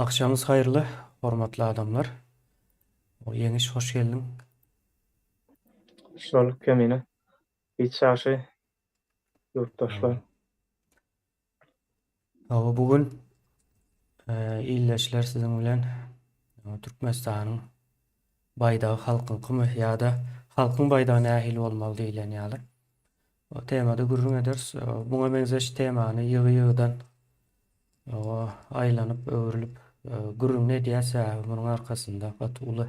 Agşamyňyz haýyrly, hormatly adamlar. Ýeňiş hoş geldiň. Hoş bolduk Kemine. Hiç ýagşy ýurtdaşlar. Hawa bu gün ildeşler siziň bilen Türkmenistanyň baýdagy halkyňkymy ýa-da halkyň baýdagy nähili bolmaly diýlen ýaly O temada gürrüň ederis. Muňa meňzeş temany ýygy-ýygydan aýlanyp, öwrülip gürrüňini edýäs, sebäbi munuň arkasynda gaty uly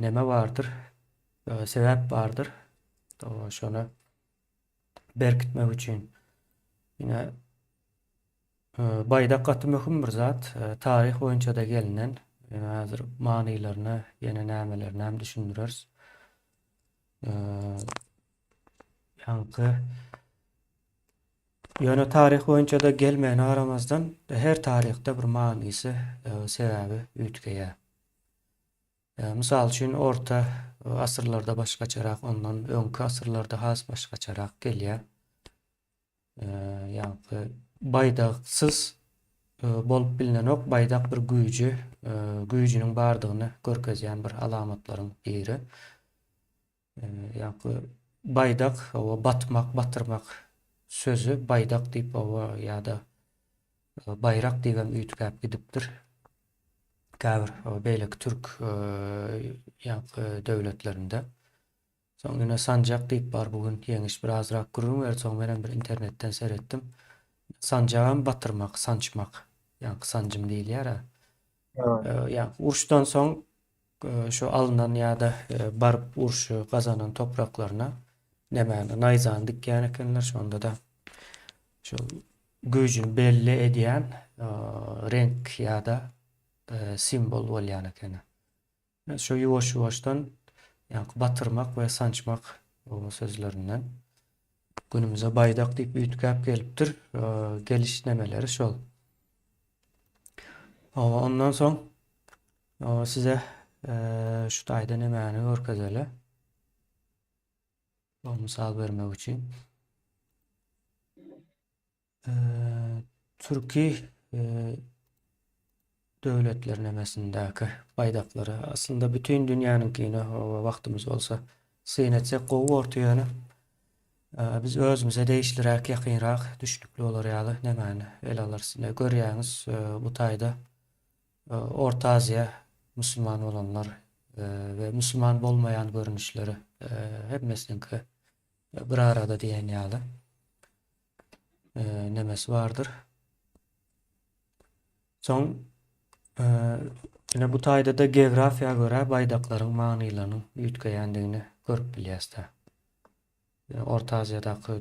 neme bardyr, sebäp bardyr. Şony berkitmek üçin. Ine, baýdak gaty möhüm bir zat. Taryh boýunça-da gelnen. Häzir manylaryny, ýene nämelerini hem düşündireris. Ýaňky Ýöne taryh boýunça-da gelmegine garamazdan, her taryhda bir manysy, sebäbi üýtgeýär. Mysal üçin, orta asyrlarda başgaçarak, ondan öňki asyrlarda has başgaçarak gelýär. Ýaňky baýdaksyz bolup bilnenok, baýdak bir güýji, güýjüniň bardygyny görkezýän bir alamatlaryň biri. Ýaňky baýdak, hawa, batmak, batyrmak sözi baýdak diýip, hawa, ýa-da baýrak diýip hem üýtgäp gidipdir. Käbir beýleki türk ýaňky döwletlerinde. Soň ine sanjak diýip bar bu gün Ýeňiş birazrak gürrüň berdi soň menem bir internetden seretdim. Sanjagam batyrmak, sançmak. Ýaňky sanjym diýilýär-ä. Ýaňky uruşdan soň şu alnan ýa-da baryp urşy gazanan topraklaryna nemäni naýzany dikýän ekenler şonda-da şu güýjüni belli edýän reňk ýa-da simwol bolýan ekeni. Şu ýuwaş-ýuwaşdan ýaňky batyrmak we sançmak sözlerinden günümize baýdak diýip üýtgäp gelipdir. Geliş nemeleri şol. Ondan soň size şu taýda nemäni görkezeli. Mysal bermek üçin. Türki döwletler nemesindäki baýdaklary aslynda bütin dünýäniňkini wagtymyz bolsa syn etsek gowy bordy ýöne biz özümize degişliräk ýakynrak düşnükli bolar ýaly nemäni ele alarys. Ine görýäňiz bu taýda Orta Aziýa musulman bolanlar we musulman bolmaýan görnüşleri hemmesiniňki bir arada diýen ýaly. nemesi bardyr. Soň ine bu taýda-da geografiýa görä baýdaklaryň manylarynyň üýtgeýändigini görüp bilýäs-dä. Orta Aziýadaky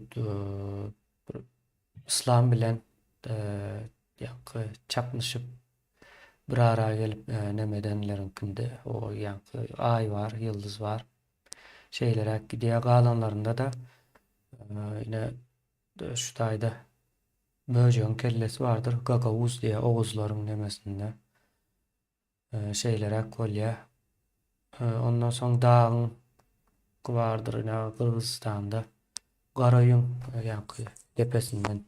bir yslam bilen ýaňky çaknyşyp bir ara gelip neme edenleriňkinde o ýaňky aý bar, ýyldyz bar. Şeýleräk gidýär. Galanlarynda-da Ine şu taýda möjegiň kellesi bardyr. Gagauz diýýär oguzlaryň nemesinde. Şeýleräk bolýar. Ondan soň dagyň bardyr ine Gyrgyzystanda. Garaýüň ýaňky depesinden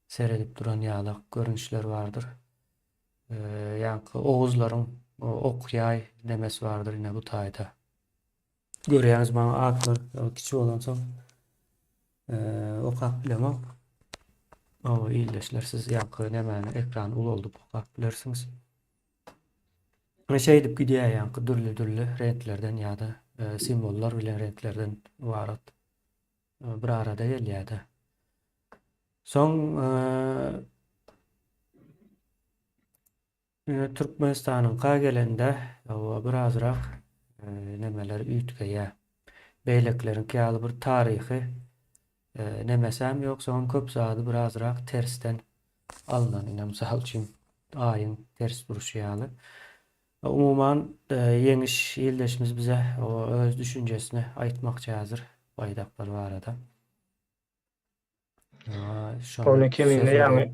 seredip duran ýalak görnüşler bardyr. Ýaňky oguzlaryň ok ýaý nemesi bardyr ine bu taýda. Görýäňiz maňa atlar kiçi bolansoň okap bilemok. Hawa ildeşler siz ýaňky nemäni ekrany ulaldyp okap bilersiňiz. Şeýdip gidýär ýaňky dürli-dürli reňklerden ýa-da simwollar bilen reňklerden ybarat bir arada gelýär-de. Soň Ýöne Türkmenistanyňka gelende hawa birazrak nemeler üýtgeýär. Beýlekileriňki ýaly bir taryhy nemesem ýok, soňam köp zady birazrak tersden alnan. Ine mysal üçin aýyň ters duruşy ýaly. Umuman Ýeňiş ildeşimiz bize öz düşünjesini aýtmakçy häzir baýdaklar barada. Ony kemine ýaňy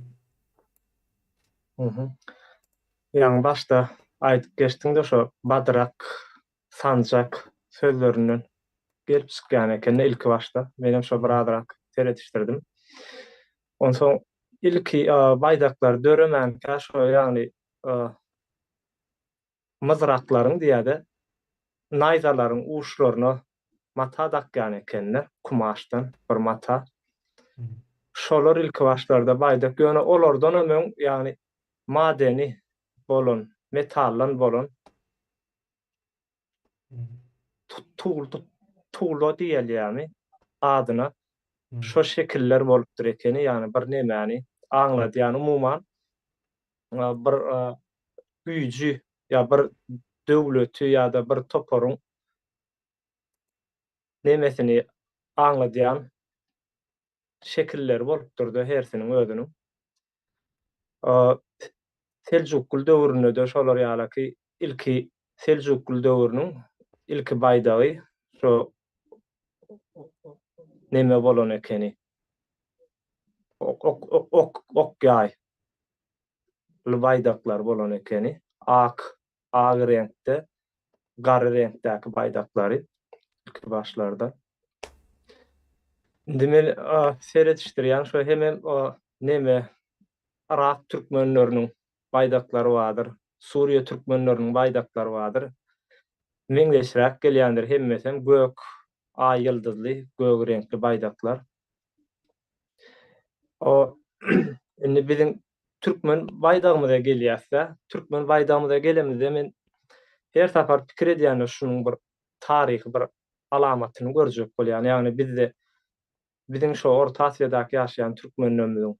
Ýaňy başda aýdyp geçdiňde şo badrak, sanjak sözlerinden gelip çykýan ekeni ilki başda. Menem şo birazrak seredişdirdim. Onsoň Ilki baýdaklar döremänkä şo ýagny myzraklaryň diýýär-de, naýzalaryň uçlaryna mata dakýan ekenler, kumaşdan bir mata. Şolar ilki başlarda baýdak, ýöne olardanam öň ýagny madeni bolan, metaldan bolan tugla diýilýärmi adyna şo şekiller bolupdyr ekeni, ýagny bir nemäni aňladýan umuman bir güýji ýa bir döwleti ýa-da bir toparyň nemesini aňladýan şekilleri bolupdyr-da hersiniň özüniň. Seljukly döwründe-de şolar ýalaky ilki Seljukly döwrüniň ilki baýdagy şo neme bolan ekeni. Ok ok ok ok ýaý ly baýdaklar bolan ekeni. Ak ak reňkde, gara reňkdäki baýdaklary ilki başlarda. Indi men seredişdirýän şo hemem neme Yrak türkmenleriniň baýdaklary bardyr, Suriýa türkmenleriniň baýdaklary bardyr. Meňzeşräk gelýändir hemmesem gök aý ýyldyzly gök reňkli baýdaklar. O indi biziň türkmen baýdagymyza gelýäs-dä. Türkmen baýdagymyza gelemizde men her sapar pikir edýän-de şunuň bir taryhy bir alamatyny görjek bolýan. Ýagny bizde biziň şo Orta Aziýadaky ýaşaýan türkmenlerimiziň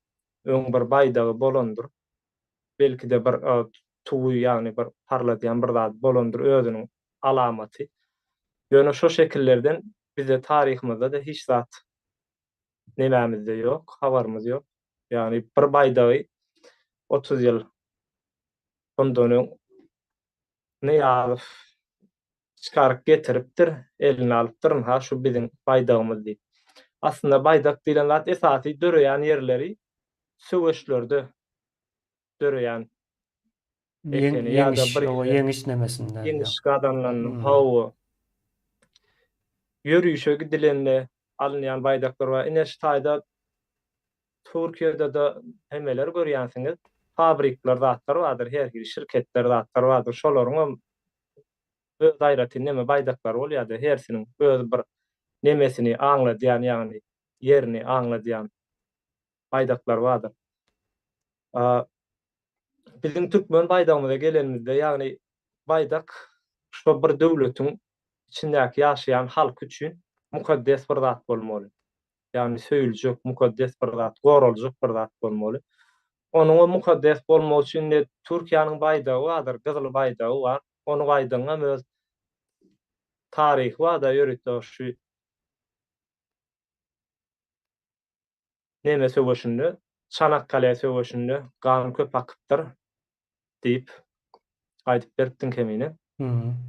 öň bir baýdagy bolandyr. Belki-de bir tugy ýagny bir parladýan bir zady bolandyr özüniň alamaty. Ýöne şo şekillerden bizde taryhymyzda-da hiç zat nemämizde ýok, habarymyz ýok. Ýagny bir baýdagy 30 ýyl mundan öň Nyýazow çykaryp getiripdir, eline alypdyr, ynha şu biziň baýdagymyz diýip. Aslynda baýdak diýlen zat esasy döreýän ýerleri söweşlerde döreýän ekeni ýa-da bir ýeňiş nemesinde. Ýeňiş gazanylanda, hawa. Ýörişe gidilende alynýan baýdaklar bar. Ine şu taýda Türkiýede-de hemmeler görýänsiňiz, fabrikler zatlar bardyr, her hili şirketler zatlar bardyr. Şolaryňam öz aýratyn neme baýdaklary bolýar-da, hersiniň öz bir nemesini aňladýan, ýagny ýerini aňladýan baýdaklary bardyr. Biziň türkmen baýdagymyza gelenimizde, ýagny baýdak şo bir döwletiň içindäki ýaşaýan halky üçin mukaddes bir zat bolmaly. Ýagny söýüljek, mukaddes bir zat, goraljak bir zat bolmaly. Onuňam mukaddes bolmagy üçin indi Türkiýäniň baýdagy bardyr, gyzyl baýdagy bar. Ony baýdagyňam öz taryhy bar-da ýörite şu Neme söweşinde, Çanakkale söweşinde gan köp akypdyr diýip aýdyp beripdiň Kemine.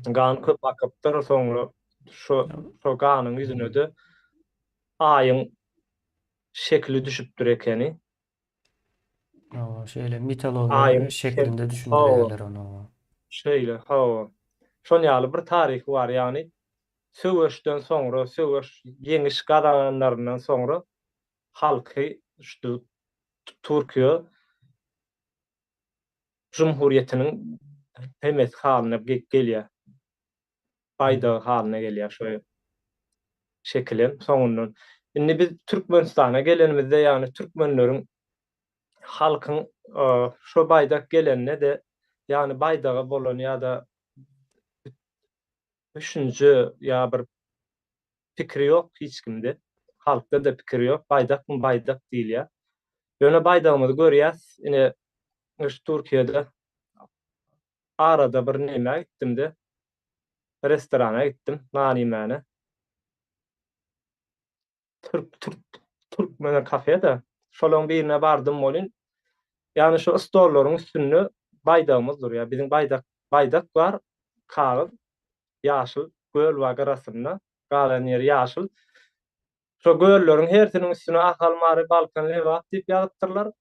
Gan köp akypdyr, soňra şo şo ganyň ýüzüne-de aýyň şekili düşüpdir ekeni. Hawa, şeýle mitologiýa şeklinde düşündirýärler ony. Şeýle, hawa. Şon ýaly bir taryhy bar, ýagny söweşden soňra, söweş ýeňiş gazananlaryndan soňra halky şu Türkiýe Jumhurýetiniň hemesi halyna gelýär. Baýdagy halyna gelýär şo şekilem soňundan. Indi biz Türkmenistana gelenimizde ýagny türkmenleriň halkyň şo baýdak gelende-de ýagny baýdaga bolan ýa-da düşünje ýa bir pikiri ýok hiç kimde. Halkda-da pikir ýok. Baýdakmy baýdak diýilýär. Ýöne baýdagymyzy görýäs. Ine şu Türkiýede arada bir nämä gitdim-de, restorana gitdim nan iýmäne. Türk türk türkmene kafede. Şolaryň birine bardym welin, ýagny şu stollaryň üstünde baýdagymyz durýar. Biziň baýdak baýdak bar, kagyz, ýaşyl göl bar gyrasynda, galan ýeri ýaşyl. Şo gölleriň hersiniň üstüne Ahal, Mary, Balkan, Lebap diýip ýazypdyrlar.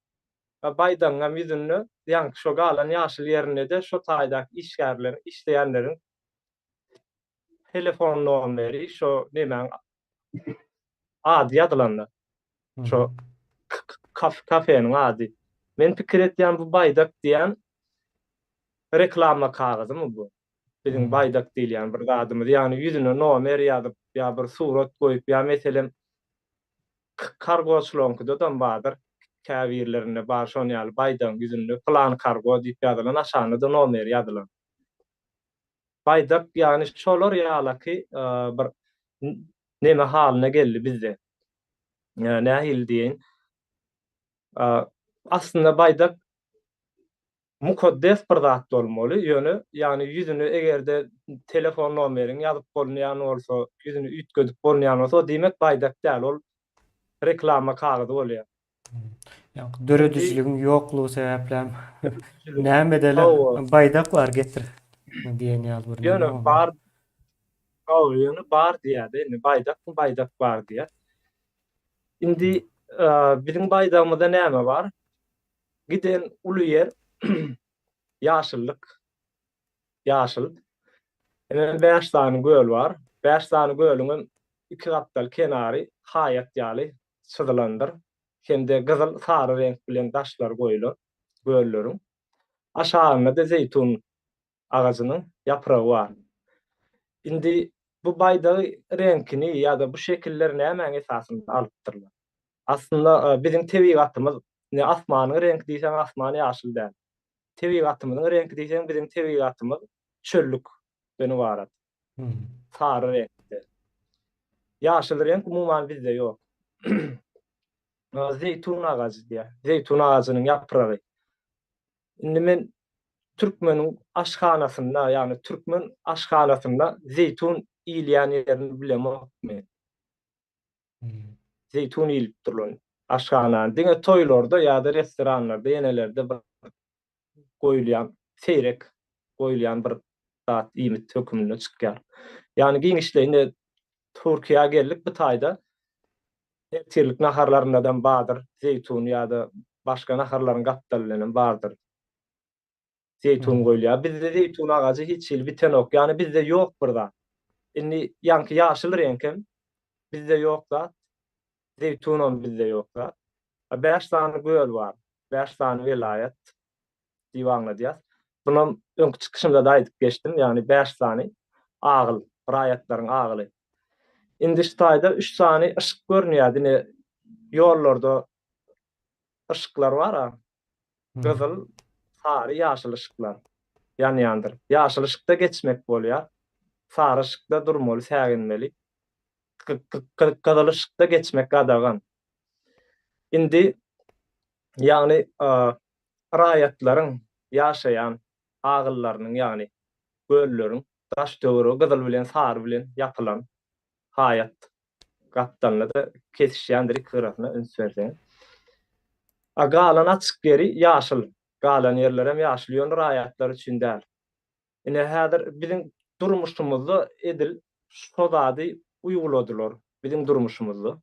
Baýdagyňam ýüzünde, ýaňky şo galan ýaşyl ýerinde-de şo taýdaky işgärleriň, işleýänleriň telefon nomeri, şo nemäň ady ýazylanda. Şo. Kafeniň ady. Men pikir etýän bu baýdak diýýän reklama kagyzymy bu? Biziň baýdak diýilýän bir zadymyz. Ýagny ýüzüne nomer ýazyp ýa bir surat goýup ýa meselem kargoçylaryňkydadam bardyr. Käbirlerinde bar şon ýaly baýdagyň ýüzünde pylan kargo diýip ýazylan aşagynda-da nomeri ýazylan. Baýdak ýagny şolar ýalaky bir neme halyna geldi bizde. Nähili diýeýin? Aslynda baýdak mukaddes bir zat bolmaly, ýöne ýagny ýüzüne eger-de telefon nomeriňi ýazyp bolunýan bolsa, ýüzüni üýtgedip bolunýan bolsa, o diýmek baýdak däl, ol reklama kagyzy bolýar. Ýa döredijiligiň ýoklugy sebäplem näme edeli baýdak bar getir diýen ýaly bir Ýöne bar Hawa ýöne bar diýýärde indi baýdakmy baýdak bar diýýär. Indi biziň baýdagymyzda näme bar? Giden uly ýer ýaşyllyk. Ýaşyl. Ine bäş sany göl bar. Bäş sany gölüňem iki gapdal kenary haýat ýaly çyzylandyr hem-de gyzyl sary reňk bilen daşlar goýulan gölleriň aşagynda-da zeýtun agajynyň ýapragy bar. Indi bu baýdagy reňkini ýa-da bu şekilleri nämäň esasynda alypdyrlar? Aslynda biziň tebigatymyz, indi asmanyň reňki diýseň asman ýaşyl däl. Tebigatymyzyň reňki diýseň biziň tebigatymyz çöllükden ybarat. Sary reňkde. Ýaşyl reňk umuman bizde ýok. Zeýtun agajy diýýär. Zeýtun agajynyň ýapragy. Indi men türkmeniň aşhanasynda, ýagny türkmen aşhanasynda zeýtun iýilýän ýerini bilemok men. Zeýtun iýilip durlan aşhanany diňe toýlarda ýa-da restoranlarda ýenelerde bir goýulýan seýrek goýulýan bir zat iýmit höküminde çykýar. Ýagny giňişleýin Türkiýä geldik bu taýda ertirlik naharlarynadam bardyr zeýtun ýa-da başga naharlaryň gapdaly bilenem bardyr. Zeýtun goýulýar. Bizde zeýtun agajy hiç hili bitenok. Ýagny bizde ýok bir zat. Indi ýaňky ýaşyl reňkem bizde ýok zat. Zeýtunam bizde ýok zat. A bäş sany göl bar. Bäş sany welaýat diýip aňladýas. Bunam öňki çykyşymda-da aýdyp geçdim. Ýagny bäş sany agyl, raýatlaryň agyly. Indi şu taýda üç sany yşyk görünýär. Ine ýollarda yşyklar bar-a. Gyzyl, sary, ýaşyl yşyklar ýanýandyr. Ýaşyl yşykda geçmek bolýar. Sary yşykda durmaly, säginmeli. Gyzyl yşykda geçmek gadagan. Indi, ýagny raýatlaryň ýaşaýan agyllarynyň, ýagny gölleriň daş-töweregi gyzyl bilen sary bilen ýapylan haýat. Gapdalynda-da kesişýändir iki gyrasyna üns berseňiz. A galan açyk ýeri ýaşyl. Galan ýerlerem ýaşyl, ýöne raýatlar üçin däl. Ine häzir biziň durmuşymyzda edil şo zady uýguladylar biziň durmuşymyzda.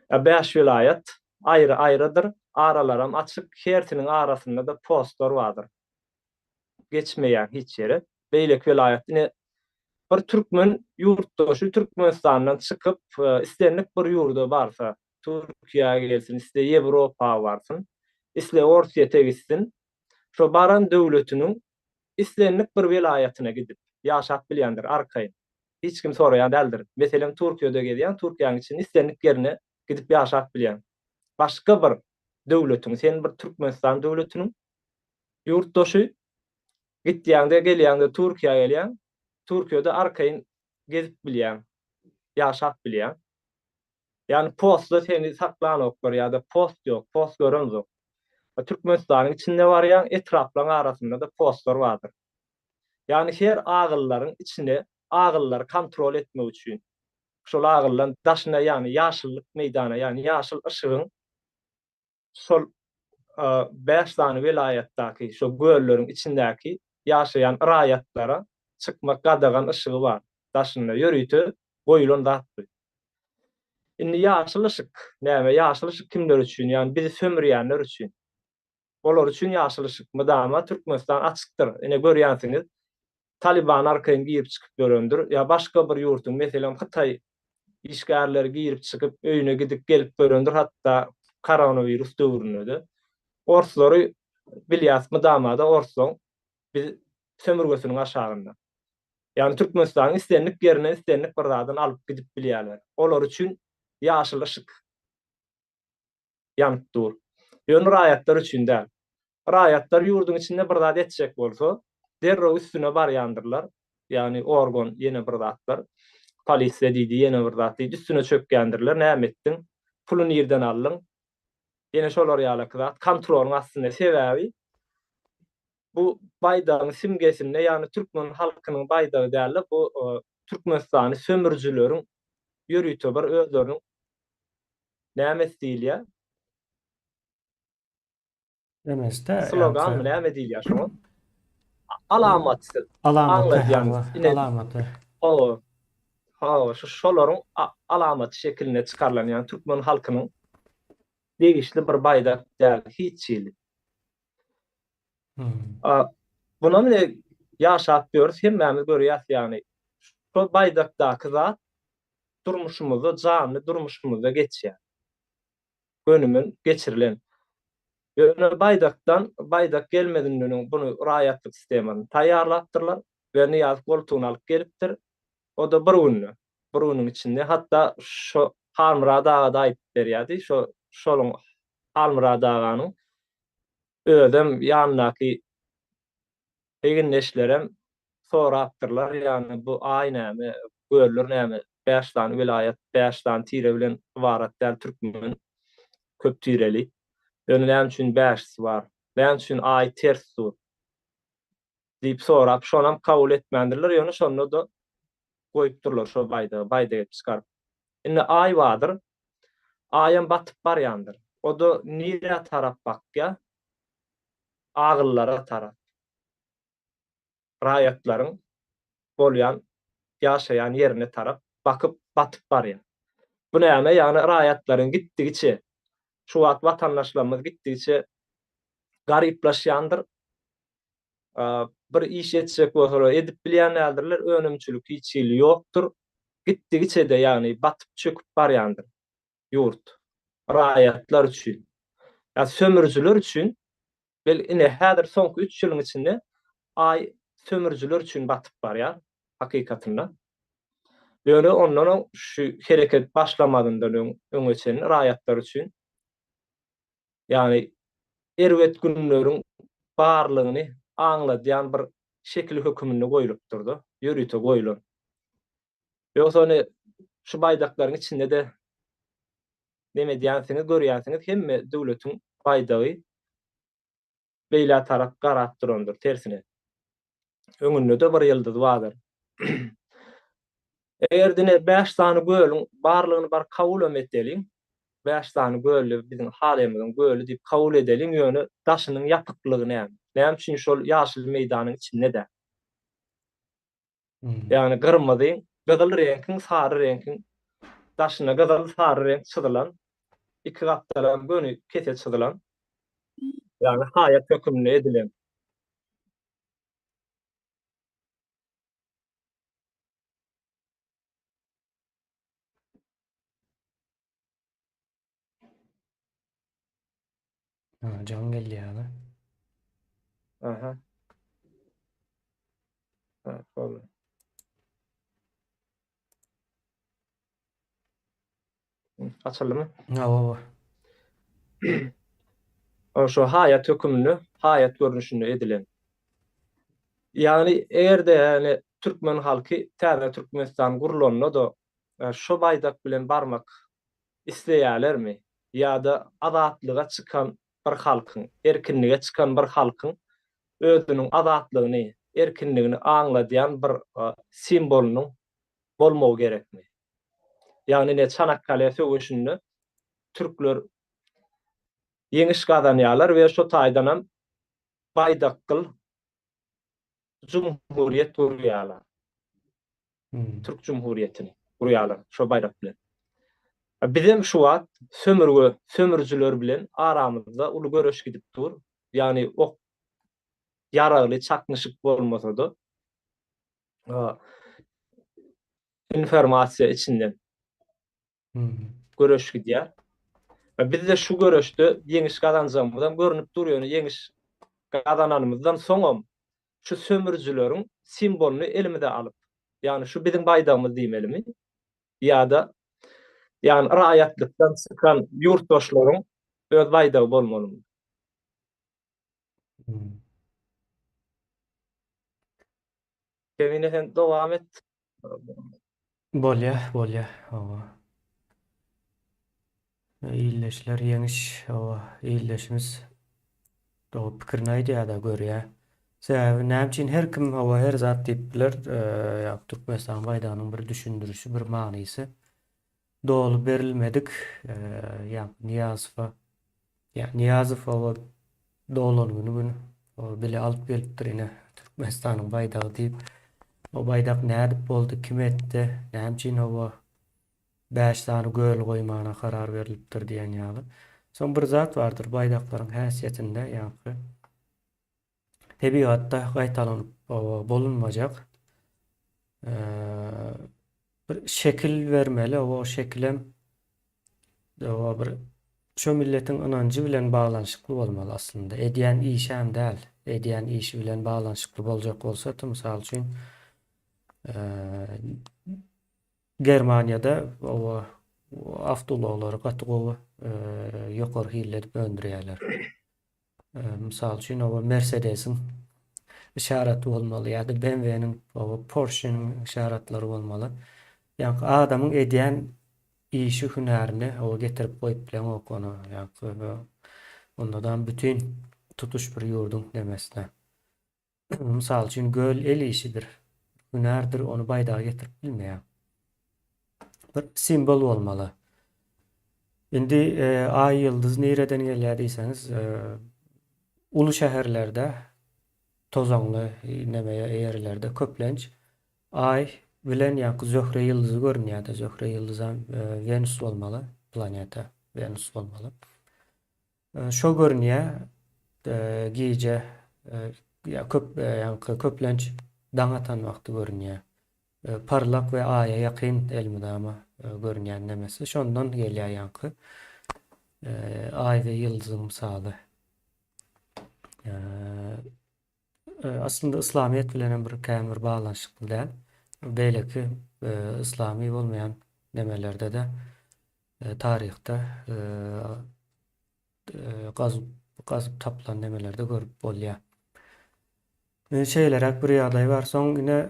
A bäş welaýat aýry-aýrydyr, aralaram açyk, hersiniň arasynda-da postlar bardyr. Geçmeýäň hiç ýere. Beýleki welaýat ine bir türkmen ýurtdaşy Türkmenistandan çykyp islendik bir ýurda barsa, Türkiýä gelsin, isle Ýewropa barsyn, isle Orsýete gitsin, şo baran döwletiniň islendik bir welaýatyna gidip ýaşap bilýändir arkaýyn. Hiç kim soraýan däldir. Meselem Türkiýede gezýäň, Türkiýäniň içinde islendik ýerine gidip ýaşap bilýäň. Başga bir döwletiň, sen bir Türkmenistan döwletiniň ýurtdaşy, gitýäňde gelýäňde Türkiýä gelýäň, Türkiýede arkaýyn gezip bilýäň, ýaşap bilýäň. Ýagny postda seni saklanoklar ýa-da post ýok, post göremzok. Türkmenistanyň içinde barýaň, etraplaryň arasynda-da postlar bardyr. Ýagny her agyllaryň içine agyllary kontrol etmek üçin şol agyldan daşyna ýagny ýaşyllyk meýdana ýagny ýaşyl yşygyň şol bäş sany welaýatdaky şo gölleriň içindäki ýaşaýan raýatlara çykmak gadagan yşygy bar daşynda ýörite goýulan zat bu. Indi ýaşyl yşyk näme ýaşyl yşyk kimler üçin ýagny bizi sömürýänler üçin. Olar üçin ýaşyl yşyk mydama Türkmenistan açykdyr ine görýänsiňiz Taliban arkaýyn girip çykyp ýörendir ýa başga bir ýurduň meselem Hytaý işgärleri girip çykyp öýüne gidip gelip görendir hatda. Koronawirus döwründe-de. Orslary bilýäs mydama-da orslaň biz sömürgesiniň aşagynda. Ýagny Türkmenistanyň islendik ýerinden islendik bir zadyny alyp gidip bilýärler. Olar üçin ýaşyl yşyk ýanyp dur. Ýöne raýatlar üçin däl. Raýatlar ýurduň içinde bir zat etjek bolsa, derrew üstüne barýandyrlar. Ýagny organ ýene bir zatlar. Polisiýa diýdi, ýene bir zat diýdi, üstüne çökýändirler. Näme etdiň? Puly nirden aldyň? Ýene şolar ýalaky zat kontrolyň astynda. Sebäbi bu baýdagyň simgesinde, ýagny türkmen halkynyň baýdagy däl-de, bu Türkmenistany sömürjileriň ýörite bir özleriniň nämesi diýilýär? Nemesi-de, Sloganmy, näme diýilýär şoňa? Alamaty. Alamaty, alamaty. Hawa. Hawa, şu şolaryň alamaty şekilinde çykarylan, ýagny türkmen halkynyň degişli bir baýdak däl hiç hili. Buna bile ýaşap ýörüs, hemmämiz görýäs ýagny. Şol baýdakdaky zat durmuşymyzda, janly durmuşymyzda geçýär. Gönümen geçirilen. Ýöne baýdakdan, baýdak gelmezinden öň buny raýatlyk sistemasyny taýýarlapdyrlar we Nyýazow goltugyna alyp gelipdir. O-da bir günde, bir günüň içinde. Hatda şo Halmyrat aga-da aýdyp berýärdi, şo şoluň Halmyrat aganyň özem ýanyndaky egindeşlerem sorapdyrlar, ýagny bu aý näme, göller näme, bäş sany welaýat, bäş sany tire bilen ybarat däl türkmen köp tireli. Ýöne näme üçin bäşisi bar? Näme üçin aý ters dur? Diýip sorap, şonam kabul etmändirler, ýöne şonda-da goýupdyrlar şo baýdagy, baýdak edip çykaryp. Indi aý bardyr, aýam batyp barýandyr. O-da nirä tarap bakýar? Agyllara tarap. Raýatlaryň bolýan, ýaşaýan ýerine tarap bakyp, batyp barýar. Bu näme? Ýagny raýatlaryň gitdigiçe, şu wagt watandaşlarymyz gitdigiçe garyplaşýandyr. Bir iş etjek bolsalar edip bilýän däldirler, önümçilik hiç hili ýokdur. Gitdigiçe-de ýagny batyp çöküp barýandyr ýurt raýatlar üçin. Ýa sömürjiler üçin bel ine häzir soňky üç ýylyň içinde aý sömürjiler üçin batyp barýar hakykatynda. Ýöne ondan öň şu hereket başlamazyndan öň öňe çenli raýatlar üçin Ýagny erbet günleriň barlygyny aňladýan bir şekil höküminde goýlupdyr-da, ýörite goýlan. Ýogsa ony şu baýdaklaryň içinde-de neme edýänsiňiz, görýänsiňiz, hemme döwletiň baýdagy beýlä tarap garap durandyr, tersine. Öňünde-de bir ýyldyz bardyr. Eger diňe bäş sany gölüň barlygyny bar kabulam eteliň, bäş sany gölli biziň Haremimiziň göli diýip kabul edeliň, ýöne daşynyň ýapyklygy näme? Näme üçin şol ýaşyl meýdanyň içinde däl? Ýagny gyrmyzy, gyzyl reňkiň, sary reňkiň daşyna gyzyl, sary reňk çyzylan, iki gapdalam göni kese çyzylan, ýagny haýat höküminde edilen. Ha, jaň geldi ýaly. Aha. Ha, boldy. Açyldymy? Hawa. Şo haýat höküminde, haýat görnüşinde edilen. Ýagny eger-de ýagny türkmen halky täze Türkmenistan gurlanda-da şo baýdak bilen barmak isleýärlermi? Ýa-da azatlyga çykan bir halkyň, erkinlige çykan bir halkyň özüniň azatlygyny, erkinligini aňladýan bir simwolynyň bolmagy gerekmi? Ýagny ine Çanakkale söweşinde türkler ýeňiş gazanýarlar we şo taýdanam baýdakgyl jumhuriýet gurýarlar. Türk jumhuriýetini gurýarlar şo baýdak bilen. Bizem şu wagt sömürge, sömürjiler bilen aramyzda uly göreş gidip dur. Ýagny ok ýaragly çaknyşyk bolmasa-da informasiýa içinden göreş gidýär. Bizde şu göreşde ýeňiş gazanjagymyzam görnüp dur, ýöne ýeňiş gazananymyzdan soňam şu sömürijileriň simwolyny elimize alyp, ýagny şu biziň baýdagymyz diýmelimi? Ýa-da ýagny raýatlykdan çykan ýurtdaşlaryň öz baýdagy bolmalymy? Kemine sen dowam et. Bolýa, bolýa, hawa. Ildeşler ýeňiş, hawa, ildeşimiz dogry pikirini aýdýar-da, görýär. Sebäbi näme üçin her kim hawa her zat diýip biler, ýa Türkmenistan baýdagynyň bir düşündirişi, bir manysy doly berilmedik, ýa Nyýazowa Ýa Nyýazow oba doglan güni gün o bile alyp gelipdir ine Türkmenistanyň baýdagy diýip. O baýdak nädip boldy, kim etdi, näme üçin oba bäş sany göl goýmana karar berlipdir diýen ýaly. Soň bir zat bardyr baýdaklaryň häsiýetinde ýaňky tebigatda gaýtalanyp bolunmajak bir şekil bermeli, o şekilem o bir şo milletiň ynanjy bilen baglanyşykly bolmaly aslynda. Edýän işem däl, edýän işi bilen baglanyşykly boljak bolsa, mysal üçin, Germaniýada o awtoulaglary gaty gowy ýokary hilli edip öndürýärler. Mysal üçin, oba Mersedesiň yşaraty bolmaly ýa-da BMW-niň, oba Porsche-niň yşaratlary bolmaly. Ýaňky adamyň edýän işi, hünärini oba getirip goýup bileňok ony. Ýaňky ondadam bütin tutuş bir ýurduň nemesine. Mysal üçin, göl el işidir, hünärdir, ony baýdaga getirip bilmeýäň. Bir simwol bolmaly. Indi e, aý ýyldyz nireden gelýär diýseňiz, e, uly şäherlerde, tozaňly neme ýerlerde köplenç aý bilen ýaňky Zöhre ýyldyzy görünýär-de, Zöhre ýyldyzam e, Wenus bolmaly, planeta Wenus bolmaly. Şo görünýä gije ýa köp ýaňky köplenç daň atan wagty görünýä. Parlak we aýa ýakyn elmydama görünýän nemesi. Şondan gelýä ýaňky aý we ýyldyzyň mysaly. Aslynda yslamyýet bilen hem bir kän bir baglanyşykly däl. Beýleki yslamy bolmaýan nemelerde-de taryhda gazyp gazyp tapylan nemelerde görüp bolýar. Şeýleräk bir ýagdaý bar. Soň ine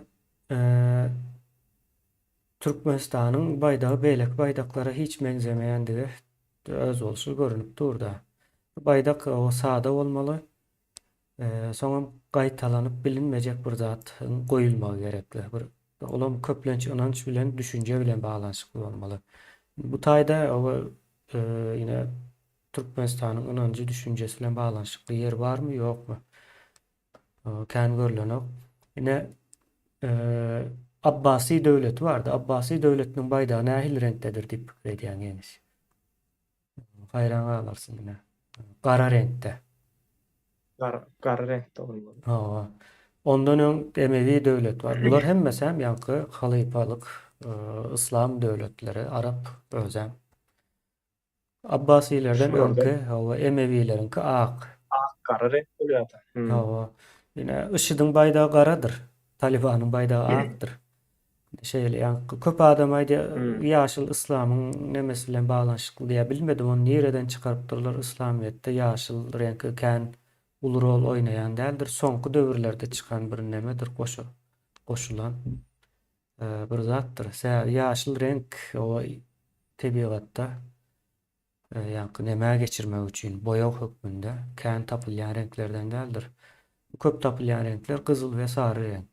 Türkmenistanyň baýdagy beýleki baýdaklara hiç meňzemeýändigi özboluşly görünip dur-da. Baýdak sada bolmaly. Soňam gaýtalanyp bilinmejek bir zat goýulmagy gerekli. Bir olam köplenç ynanç bilen, düşünje bilen baglanyşykly bolmaly. Bu taýda oba ýene Türkmenistanyň ynanjy, düşünjesi bilen baglanyşykly ýer barmy, ýokmy? Kän görlenok. Ine Abbasy döwleti bardy. Abbasy döwletiniň baýdagy nähili reňkdedir diýip pikir edýäň Ýeňiş? Haýran galarsyň ine. Gara reňkde. Gara, gara reňkde bolmaly. Hawa. Ondan öň Emewi döwlet bar. Bular hemmesi hem ýaňky halypalyk yslam döwletleri, arap özem. Abbasilerden öňki, hawa, Emewileriňki ak. Ak, gara reňk bolýar-da. Hawa. Ine, IŞİD-iň baýdagy garadyr. Talibanyň baýdagy akdyr. Şeýle ýaňky köp adam aýdýar, ýaşyl yslamyň nemesi bilen baglanyşykly diýýär. Bilmedim ony nireden çykarypdyrlar yslamyýetde ýaşyl reňki kän uly rol oýnaýan däldir. Soňky döwürlerde çykan bir nemedir goşa goşulan bir zatdyr. Sebäbi ýaşyl reňk o tebigatda ýaňky nemä geçirmek üçin boýag hökmünde kän tapylýan reňklerden däldir. Köp tapylýan reňkler gyzyl we sary reňk.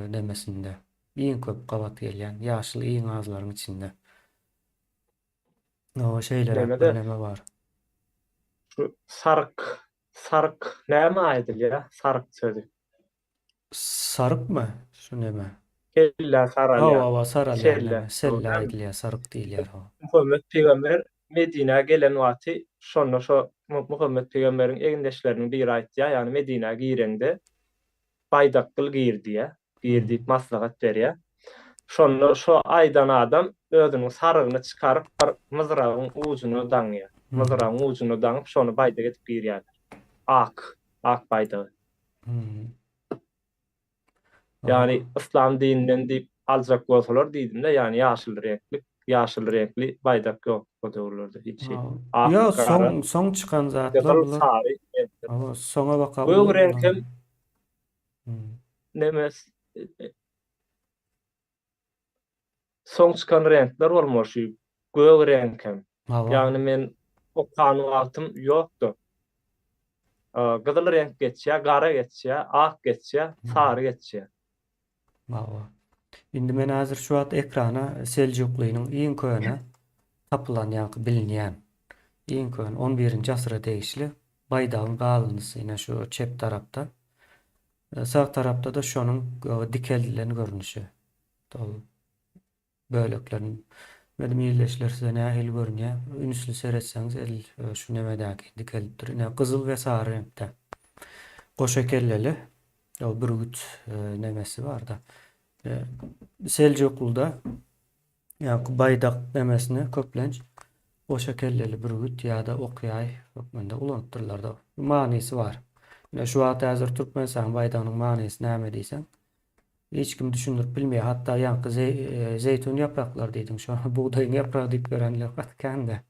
Nemesinde iň köp gabat gelýän ýaşyl iň azlaryň içinde. O şeýleräk bir neme bar. Şu saryk, saryk näme aýdylýar? Saryk sözi. Sarykmy? Şu neme? Kellä saralýar. Hawa, hawa, saralýar neme. Selle aýdylýar, saryk diýilýär, hawa. Muhammet pygamber Medinä gelen wagty şonda şo Muhammet pygamberiň egindeşleriniň biri aýtýar, ýagny Medinä gireňde baýdakgyl gir diýýär. Gir diýip maslahat berýär. Şonda şo aýdan adam özüniň sarygyny çykaryp bir myzragyň ujuna daňýar. Myzragyň ujuna daňyp şony baýdak edip girýärler. Ak, ak baýdagy. Ýagny yslam dininden diýip aljak bolsalar diýdim-de, ýagny ýaşyl reňkli, ýaşyl reňkli baýdak ýok o döwürlerde hiç hili. Ak, Ýok, gara, soň soň çykan zatlar gyzyl, bular. sary reňkler. Hawa, soňa baka Gök reňkem ulanýan. Hmm. neme soň çykan reňkler bolmaly şu gök reňkem. Hawa. Ýagny men okan wagtym ýokdy. Gyzyl reňk geçýär, gara geçýär, ak geçýär, sary geçýär. Hawa. Indi men häzir şu wagt ekrana Seljuklynyň iň köne tapylan ýaňky bilinýän iň köne on birinji asyra degişli baýdagyň galyndysy ine şu çep tarapda. Sag tarapda-da şonuň dikeldilen görnüşi. Ol böleklerini bilmedim ildeşler size nähili görünýär. Ünsli seretseňiz edil şu nemedäki dikelipdir. Ine gyzyl we sary reňkde. Goşa kelleli ol bürgüt nemesi barda. Seljuklyda Ýaňky baýdak nemesini köplenç goşa kelleli bürgüt ýa-da ok-ýaý hökmünde ulanypdyrlar-da. Manysy bar. Ine şu wagt häzir Türkmenistanyň baýdagynyň manysy näme diýseň, hiç kim düşündirip bilmeýär. Hatda ýaňky zeýtun ýapraklary diýdiň, şo bugdaýyň ýapragy diýip ýörenler gaty kän-de.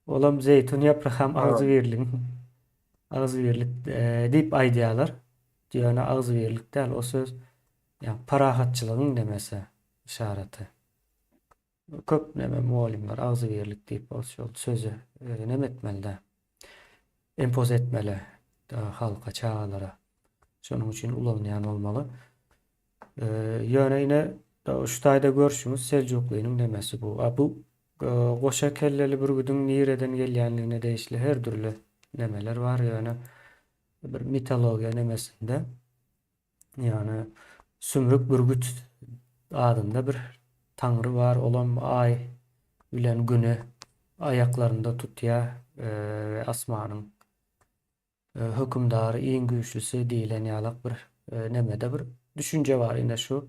Olam zeýtun ýapragam agzybirligiň agzybirlik diýip aýdýarlar. Ýöne agzybirlik däl, o söz ýa parahatçylygyň nemesi. Yşaraty. Köp neme mugallymlar agzybirlik diýip ol şol sözi neme etmeli-dä. Empoz etmeli halka, çagalara. Şonuň üçin ulanylýan bolmaly. Ýöne ine şu taýda görşüňiz Seljuklynyň nemesi bu. A bu goşa kelleli bürgüdiň nireden gelýänligine degişli her dürli nemeler bar ýöne bir mitologiýa nemesinde Ýagny Sümrük Bürgüt adynda bir taňry bar, olam Aý bilen Güni aýaklarynda tutýar we asmanyň hökümdary, iň güýçlüsi diýlen ýalak bir nemede bir düşünje bar. Ine şu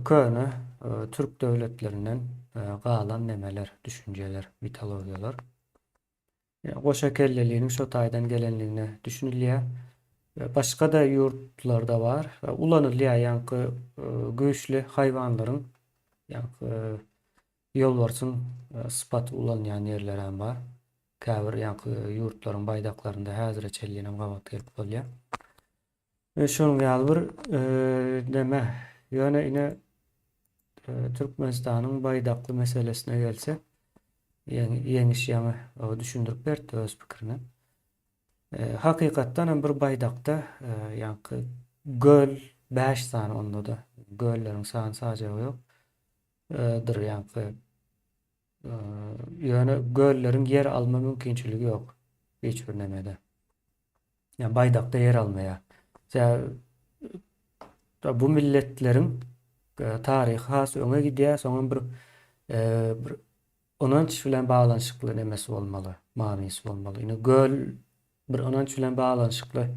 köne türk döwletlerinden galan nemeler, düşünjeler, mitologiýalar. Goşa kelleliniň şo taýdan gelenligine düşünilýär. Başga-da ýurtlarda bar. Ulanylýar ýaňky güýçli haýwanlaryň ýaňky ýolbarsyň sypaty ulanylýan ýerlerem bar. Käbir ýaňky ýurtlaryň baýdaklarynda häzire çenlinem gabat gelip bolýar. Şonuň ýaly bir neme. Ýöne ine Türkmenistanyň baýdakly meselesine gelsek, Ýeňiş ýaňy düşündirip berdi öz pikirini. Hakykatdan hem bir baýdakda ýaňky göl 5 sany onda-da gölleriň sany sajagy ýok. Dyr ýaňky ýöne gölleriň ýer alma mümkinçiligi ýok hiç bir nemede. Ýa baýdakda ýer almaýar. Sebäbi bu milletleriň taryhy has öňe gidýär, soňam bir bir ynanç bilen baglanyşykly nemesi bolmaly, manysy bolmaly. Ine göl bir ynanç bilen baglanyşykly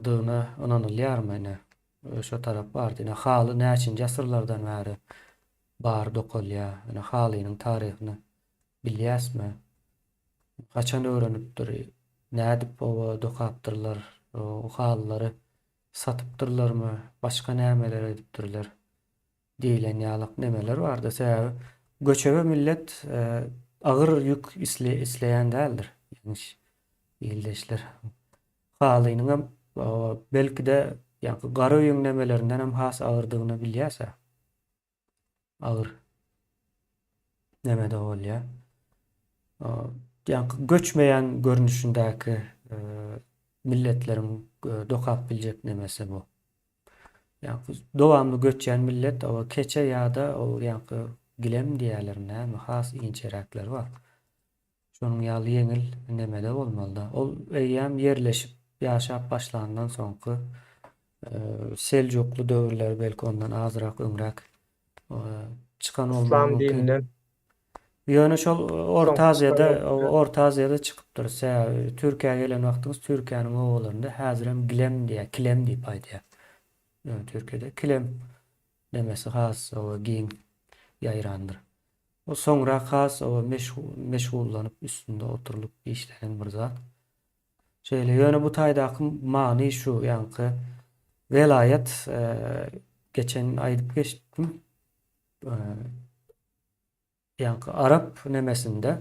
dygyna ynanylýarmy ine? Şo tarap bardy. Ine haly näçinji asyrlardan bäri bar dokalýar. Ine halynyň taryhyny bilýäsmi? Haçan öwrenipdir, nädip oba dokapdyrlar, o halylary satypdyrlarmy, başga nämeler edipdirler diýlen ýalak nemeler bardy. Sebäbi göçebe millet agyr ýük isleýän däldir. Ýeňiş ildeşler. Halynyňam belki-de ýaňky gara öýüň nemelerindenem has agyrdygyny bilýäs-ä. Agyr nemede bolýar. Ýaňky göçmeýän görnüşindäki milletleriň dokap biljek nemesi bu. Ýaňky dowamly göçýän millet o keçe ýa-da ol ýaňky gilem diýýärler näme has inçeräkleri bar. Şonuň ýaly ýeňil nemede bolmalyda. Ol eýýäm ýerleşip ýaşap başlandan soňky Seljukly döwürleri belki ondan azrak öňräk çykan bolmagy Yslam mümkin. dininden Ýöne şol Orta soňky Aziýada çykan Orta Aziýada çykypdyr. Sebäbi Türkiýä gelen wagtyňyz Türkiýäniň obalarynda häzirem gilem diýýär, kilem diýip aýdýar. Ýöne Türkiýede kilem. nemesi has oba giň ýaýrandyr. O soňrak has oba meşgullanyp üstünde oturylyp işlenen bir zat. Şeýle, ýöne bu taýdaky many şu, ýaňky welaýat geçen aýdyp geçdim. Ýaňky arap nemesinde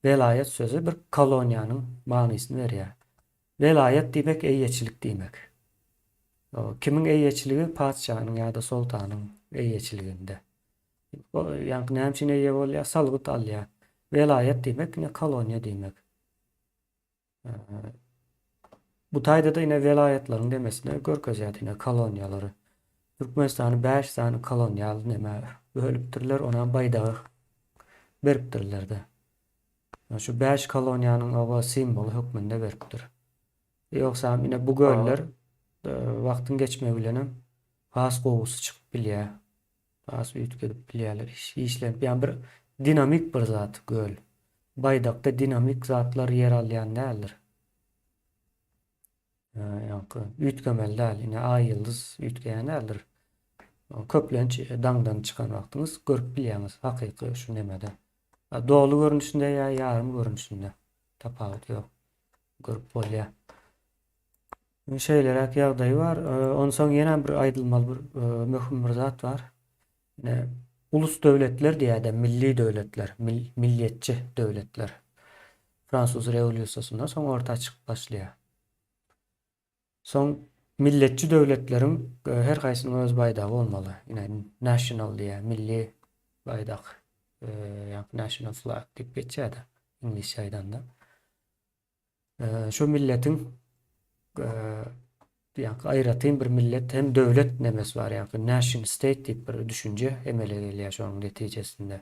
welaýat sözi bir koloniýanyň manysyny berýär. Welaýat diýmek eýeçilik diýmek. Kimiň eýeçiligi? Patyşanyň ýa-da soltanyň eýeçiliginde. Ýaňky näme üçin eýe bolýar? Salgyt alýar. Welaýat diýmek ine koloniýa diýmek. Bu taýda-da ine welaýatlaryň demesini görkezýär ine koloniýalary. Türkmenistany 5 sany kolonial neme bölüpdirler, onam baýdagy beripdirler-de. Şu 5 koloniýanyň oba simwoly hökmünde beripdir. Ýogsam ine bu göller e, wagtyň geçmegi bilenem has gowusy çykyp bilýär. Has üýtgedip bilýärler. Işlenip, ýagny bir dinamik bir zat göl. Baýdakda dinamik zatlar ýer alýan däldir. Ýaňky üýtgemeli däl. Ine aý ýyldyz üýtgeýän däldir. Köplenç daňdan çykan wagtyňyz görüp bilýäňiz hakyky şu nemede. Doly görnüşinde ýa ýarym görnüşinde tapawut ýok. Görüp bolýar. Şeýleräk ýagdaýy bar. Onsoň ýene bir aýdylmaly bir möhüm bir zat bar. Ine, ulus döwletler diýýär-de, milli döwletler, milliýetçi döwletler. Fransuz rewolýusiýasyndan soň orta çykyp başlaýar. Soň milletçi döwletleriň her haýsynyň öz baýdagy bolmaly. Ine, national diýýär, milli baýdak, ýa national flag diýip geçýär-de, iňlisçe aýdanda. Şu milletiň ýaňky aýratyn bir millet hem döwlet nemesi bar, ýaňky nation state diýip bir düşünje emele gelýär şonuň netijesinde.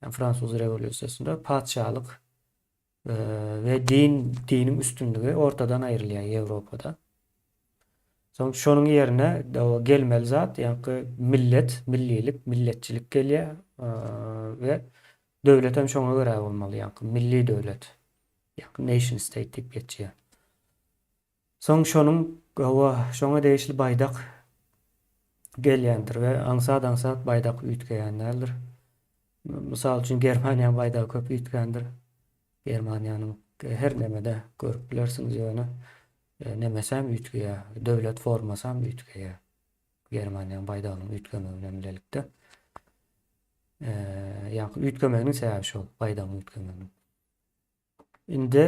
Ýa fransuz rewolýusiýasynda patyşalyk we din diniň üstünligi ortadan aýrylýar Ýewropada. Soň şonuň ýerine gelmeli zat ýaňky millet, millilik, milletçilik gelýär we döwlet hem şoňa görä bolmaly, ýaňky milli döwlet. Ýagny nation state diýip geçýär. Soň şonuň hawa şoňa degişli baýdak gelýändir we aňsat-aňsat baýdak üýtgeýän däldir. Mysal üçin Germaniýanyň baýdagy köp üýtgändir. Germaniýanyň her nemede görüp bilersiňiz ýöne e, nemesem üýtgeýär, döwlet formasam üýtgeýär. Germaniýanyň baýdagynyň üýtgemegi bilen bilelikde. E, ýagny üýtgemeginiň sebäbi şol, baýdagyň üýtgemeginiň. Indi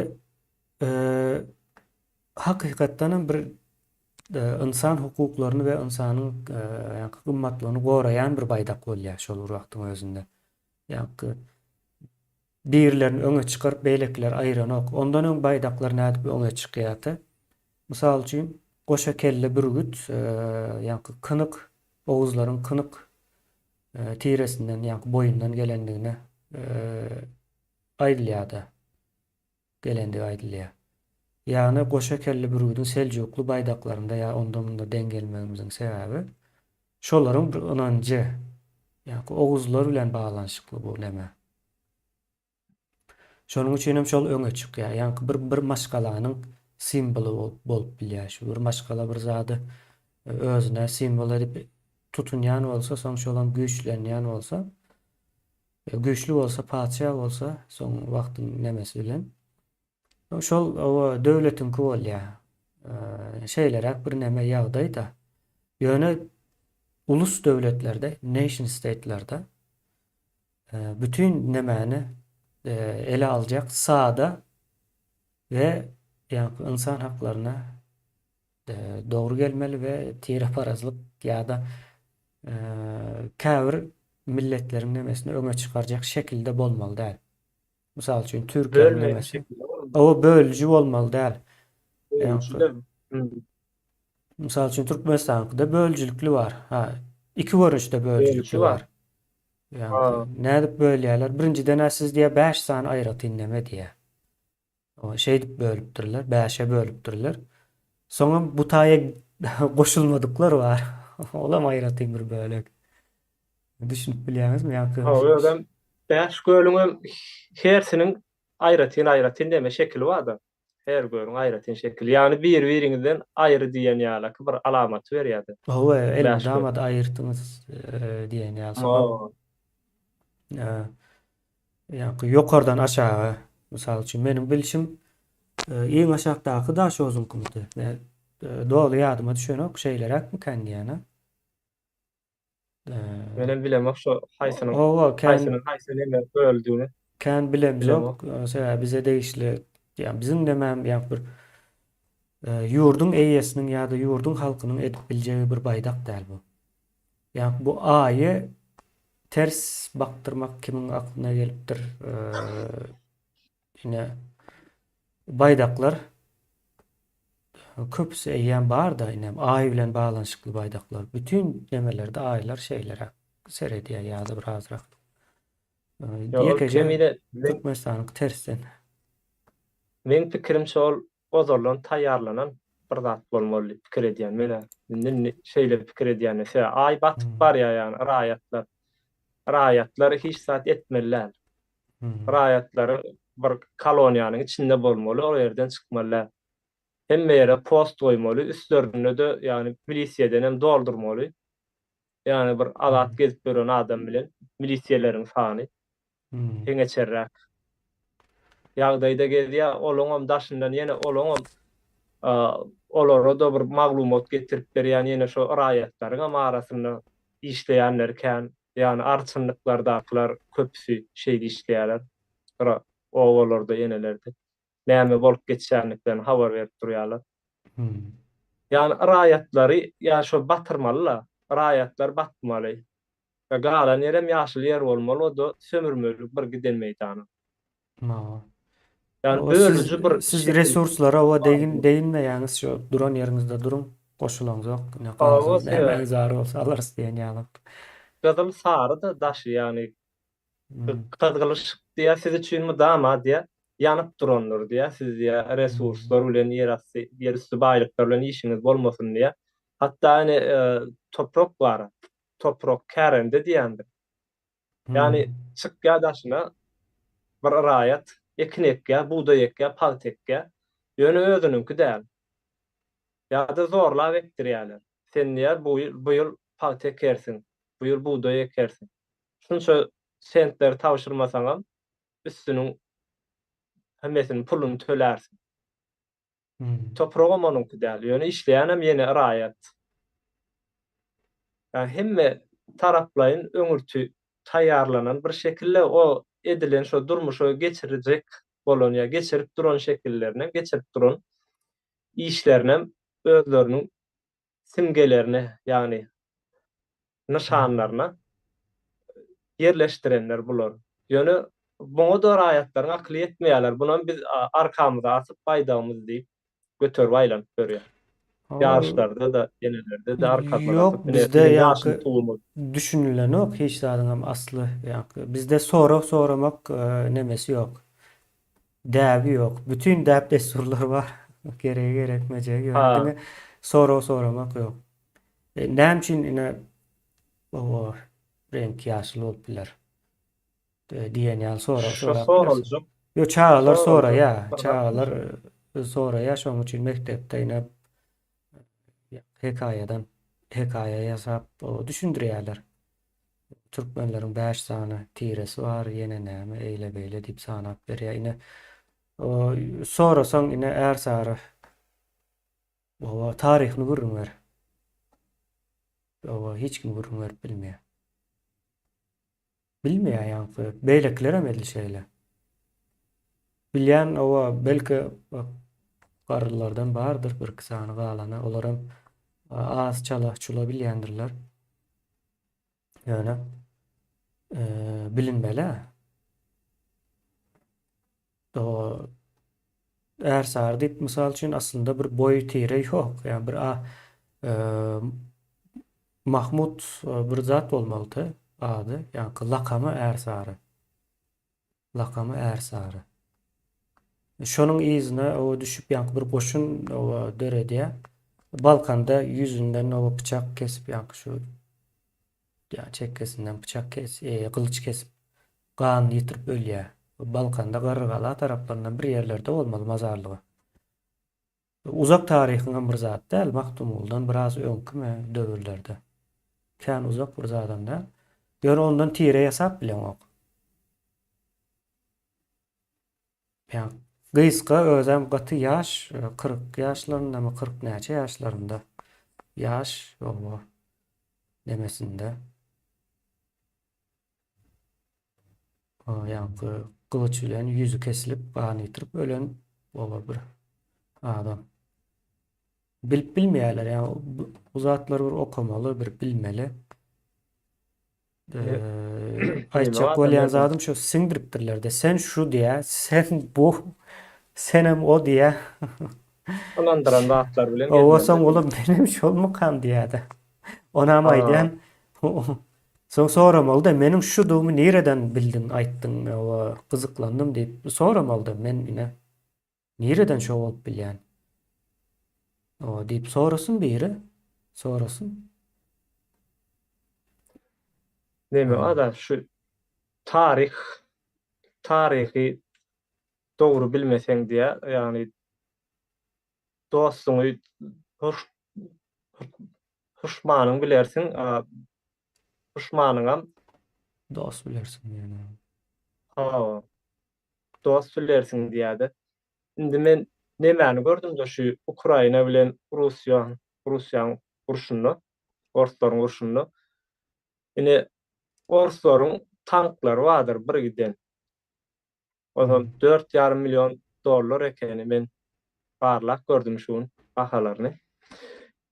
hakykatdan hem bir ynsan hukuklaryny we ynsanyň ýaňky gymmatlygyny goraýan bir baýdak bolýar şol bir wagtyň özünde. Ýaňky birlerini öňe çykaryp beýlekileri aýyranok. Ondan öň baýdaklar nädip öňe çykýardy? Mysal üçin, goşa kelle bürgüt ýaňky kynyk oguzlaryň kynyk tiresinden ýaňky boýundan gelendigine aýdylýar-da, gelendigi aýdylýar. Ýagny goşa kelli bürgüdiň seljukly baýdaklarynda ýa onda-munda deň gelmegimiziň sebäbi şolaryň bir ynanjy, ýagny oguzlar bilen baglanyşykly bu neme. Şonuň üçin hem şol öňe çykýar. Ýagny bir bir maşgalanyň simwoly bolup bilýär. Şu bir maşgala bir zady özüne simwol edip tutunýan bolsa, soň şolam güýçlenýän bolsa, Güýçli bolsa patyşa bolsa soň wagtyň nemesi bilen şol oba döwletiňki bolýa. Şeýleräk bir neme ýagdaýda. Ýöne ulus döwletlerde, nation state-lerde bütin nemäni ele aljak sada we ýaňky ynsan haklaryna dogry gelmeli we tireparazlyk ýa-da käbir milletleriň nemesini öňe çykarjak şekilde bolmaly däl. Mysal üçin Türkiýäniň nemesi. O bölüji bolmaly däl. Mysal üçin Türkmenistankyda bölüjilikli bar. Ha, iki görnüşde bölüjilikli bar. Ýa, nädip bölýärler? Birinjiden siz diýä 5 sany aýratyn neme diýä. Şeýdip bölüpdirler, bäşe bölüpdirler. Soňam bu taýa goşulmadyklar bar. Olam aýratyn bir bölek. Düşünip bilýäňizmi? Ýaňky Hawa, özem bäş gölüňem hersiniň aýratyn-aýratyn neme şekili bar-da. Her görüň aýratyn şekil. Ýagny bir-biriňizden aýry diýen ýalaky bir alamaty berýärdi. Hawa, elmydama-da aýyrdyňyz diýen ýaly. Soňam ýaňky ýokardan aşaga, mysal üçin, meniň bilşim, iň aşakdaky daşozuňkymydy. Men doly ýadyma düşenok, şeýleräkmikän diýýän-ä. Menem bilemok şo haýsynyň Hawa, kän haýsynyň haýsy neme böldügini. Kän bilemzok. Sebäbi bize degişli, ýa biziň nemäm ýa bir ýurduň eýesiniň ýa-da ýurduň halkynyň edip biljegi bir baýdak däl bu. Ýa bu aýy ters bakdyrmak kimiň aklyna gelipdir? Ine baýdaklar Köpüsi eýýäm bar-da inem Aý bilen baglanyşykly baýdaklar. Bütin nemelerde Aýlar şeýleräk seredýär ýa-da bir azrak. Ýekeje Türkmenistanyňky tersden. Meň pikirimçe ol ozaldan taýýarlanan bir zat bolmaly diýip pikir edýän men-ä. Indi şeýle pikir edýän. Sebäbi Aý batyp barýar ýagny raýatlar. Raýatlar hiç zat etmeli däl. Raýatlary bir koloniýanyň içinde bolmaly, ol ýerden çykmaly däl. Hemme ýere post goýmaly, üstlerinde-de ýagny milisiýaden hem doldurmaly. Ýagny bir azat gezip ýören adam bilen milisiýeleriň sany deňeçerräk ýagdaýda gezýär. Olaňam daşyndan ýene olaňam olara-da bir maglumat getirip berýän ýene şo raýatlaryňam arasynda işleýänleri kän. Ýagny arçynlyklardakylar köpüsi şeýle işleýärler. Gyra obalarda, ýenelerde näme bolup geçýänliklerini habar berip durýarlar. Ýagny raýatlary ýa şo batyrmaly-la, raýatlar batmaly. Galan ýerem ýaşyl ýer bolmaly, o-da sömürmeli bir giden meýdana. Ýagny bölüji bir Siz resurslara oba degin deginmeýäňiz şu duran ýeriňizde duruň goşulaňzok ine gazyň nämäňiz bar bolsa alarys diýen ýaly. Gyzyl sary-da daşy ýagny gyzgyl yşyk diýýär siz üçin mydama diýýär ýanyp durandyr diýýär siz diýýär resurslar bilen ýerasty ýerüsti baýlyklar bilen işiňiz bolmasyn diýýär. Hatda ine toprak bar toprak kärende diýýändir. Ýagny çykýar daşyna bir raýat ekin ekýär, bugdaý ekýär, pagta ekýär. Ýöne özüniňki däl. Ýa-da zorlap ekdirýärler. Sen diýýär bu ýyl bu ýyl pagta ekersiň, bu ýyl bugdaý ekersiň. Şunça sentleri tabşyrmasaňam üstüniň hemmesiniň puluny tölärsiň. Topragam onuňky däl. Ýöne işleýänem ýene raýat. Ýa hemme taraplaýyn öňürti taýýarlanan bir şekilde o edilen şo durmuşa geçirjek bolan ýa geçirip duran şekillerinem, geçirip duran işlerinem özleriniň simgelerine, ýagny nyşanlaryna ýerleşdirenler bular. Ýöne muňa-da raýatlaryň akyly ýetmeýärler. Bunam biz arkamyza asyp baýdagymyz diýip göterip aýlanyp ýörýär. Ýaryşlarda-da, ýenelerde-de arkamyza Ýok, asyp ine bizde biziň ýaşyl ýaňky tugumyz. düşünilenok hiç zadyňam asly ýaňky. Bizde sorag soramak nemesi ýok. Däbi ýok. Bütin däp-dessurlar bar. Geregi gerekmejegi ýöne diňe sorag soramak ýok. Näme üçin ine o reňk ýaşyl bolup biler? Diýen ýaly sorag Şo sorap bilersiň. soraljak, Ýok, çagalar soraljak soraýar. bir zatmy Çagalar şo? soraýar, şonuň üçin mekdepde ine hekaýadan hekaýa ýasap düşündirýärler. Türkmenleriň bäş sany tiresi bar, ýene näme eýle-beýle diýip sanap berýär. Ine sorasaň ine Ärsary Hawa, taryhyny gürrüň ber. Hawa, hiç kim gürrüň berip bilmeýär. Bilmeýär ýaňky. Beýlekilerem edil şeýle. Bilýän, hawa, belki garrylardan bardyr birki sany galany. Olaram az çala çula bilýändirler. Ýöne bilinmeli. O Ärsary diýip mysal üçin aslynda bir boý tire ýok. Ýa bir a Mahmut bir zat bolmalydy ady. Ýaňky lakamy Ärsary. Lakamy Ärsary. Şonuň yzyna o düşüp ýaňky bir goşun o döredýär. Balkanda ýüzünden o pyçak kesip ýaňky şu ýa çekgesinden pyçak kes, e, gylyç kesip ganyny ýitirip ölýär. Balkanda Garrygala taraplaryndan bir ýerlerde bolmaly mazarlygy. Uzak taryhyňam bir zat däl, Magtymgulydan biraz öňkimi döwürlerde. Kän uzak bir zadam däl. Ýöne ondan tire ýasap bileňok. Ýa gysga özem gaty ýaş, 40 ýaşlaryndamy, 40 näçe ýaşlarynda. Ýaş oba nemesinde. Ýaňky gylyç bilen ýüzi kesilip, gan ýitirip ölen oba bir adam. Bilip bilmeýärler. Ýa bu zatlary bir okamaly, bir bilmeli. Aýtjak bolýan zadym şu siňdiripdirler-de. Sen şu diýä, sen bu, senem o diýä. Ynandyran zatlar bilen Owa soň olam menem şolmukam diýä-de. Onam aýdýan. Soň soramaly-da, meniň şudugymy nireden bildiň, aýtdyň, oba, gyzyklandym diýip soramaly-da, men ine, nireden şo bolup bilýän? Oba, diýip sorasyn biri, sorasyn. Neme bar-da, şu taryh, taryhy dogry bilmeseň diýýär, ýagny dostuňy hoş duşmanyň bilersiň, a duşmanyňam dost bilersiň diýýär. Hawa. Dost bilersiň diýýär-de. Indi men nemäni gördüm-de şu Ukraina bilen Russiýa, Russiýanyň urşunda, orslaryň urşunda. Ine orslaryň tanklary bardyr bir giden. Ozal 4,5 million dollar ekeni men barlap gördüm şu gün bahalaryny.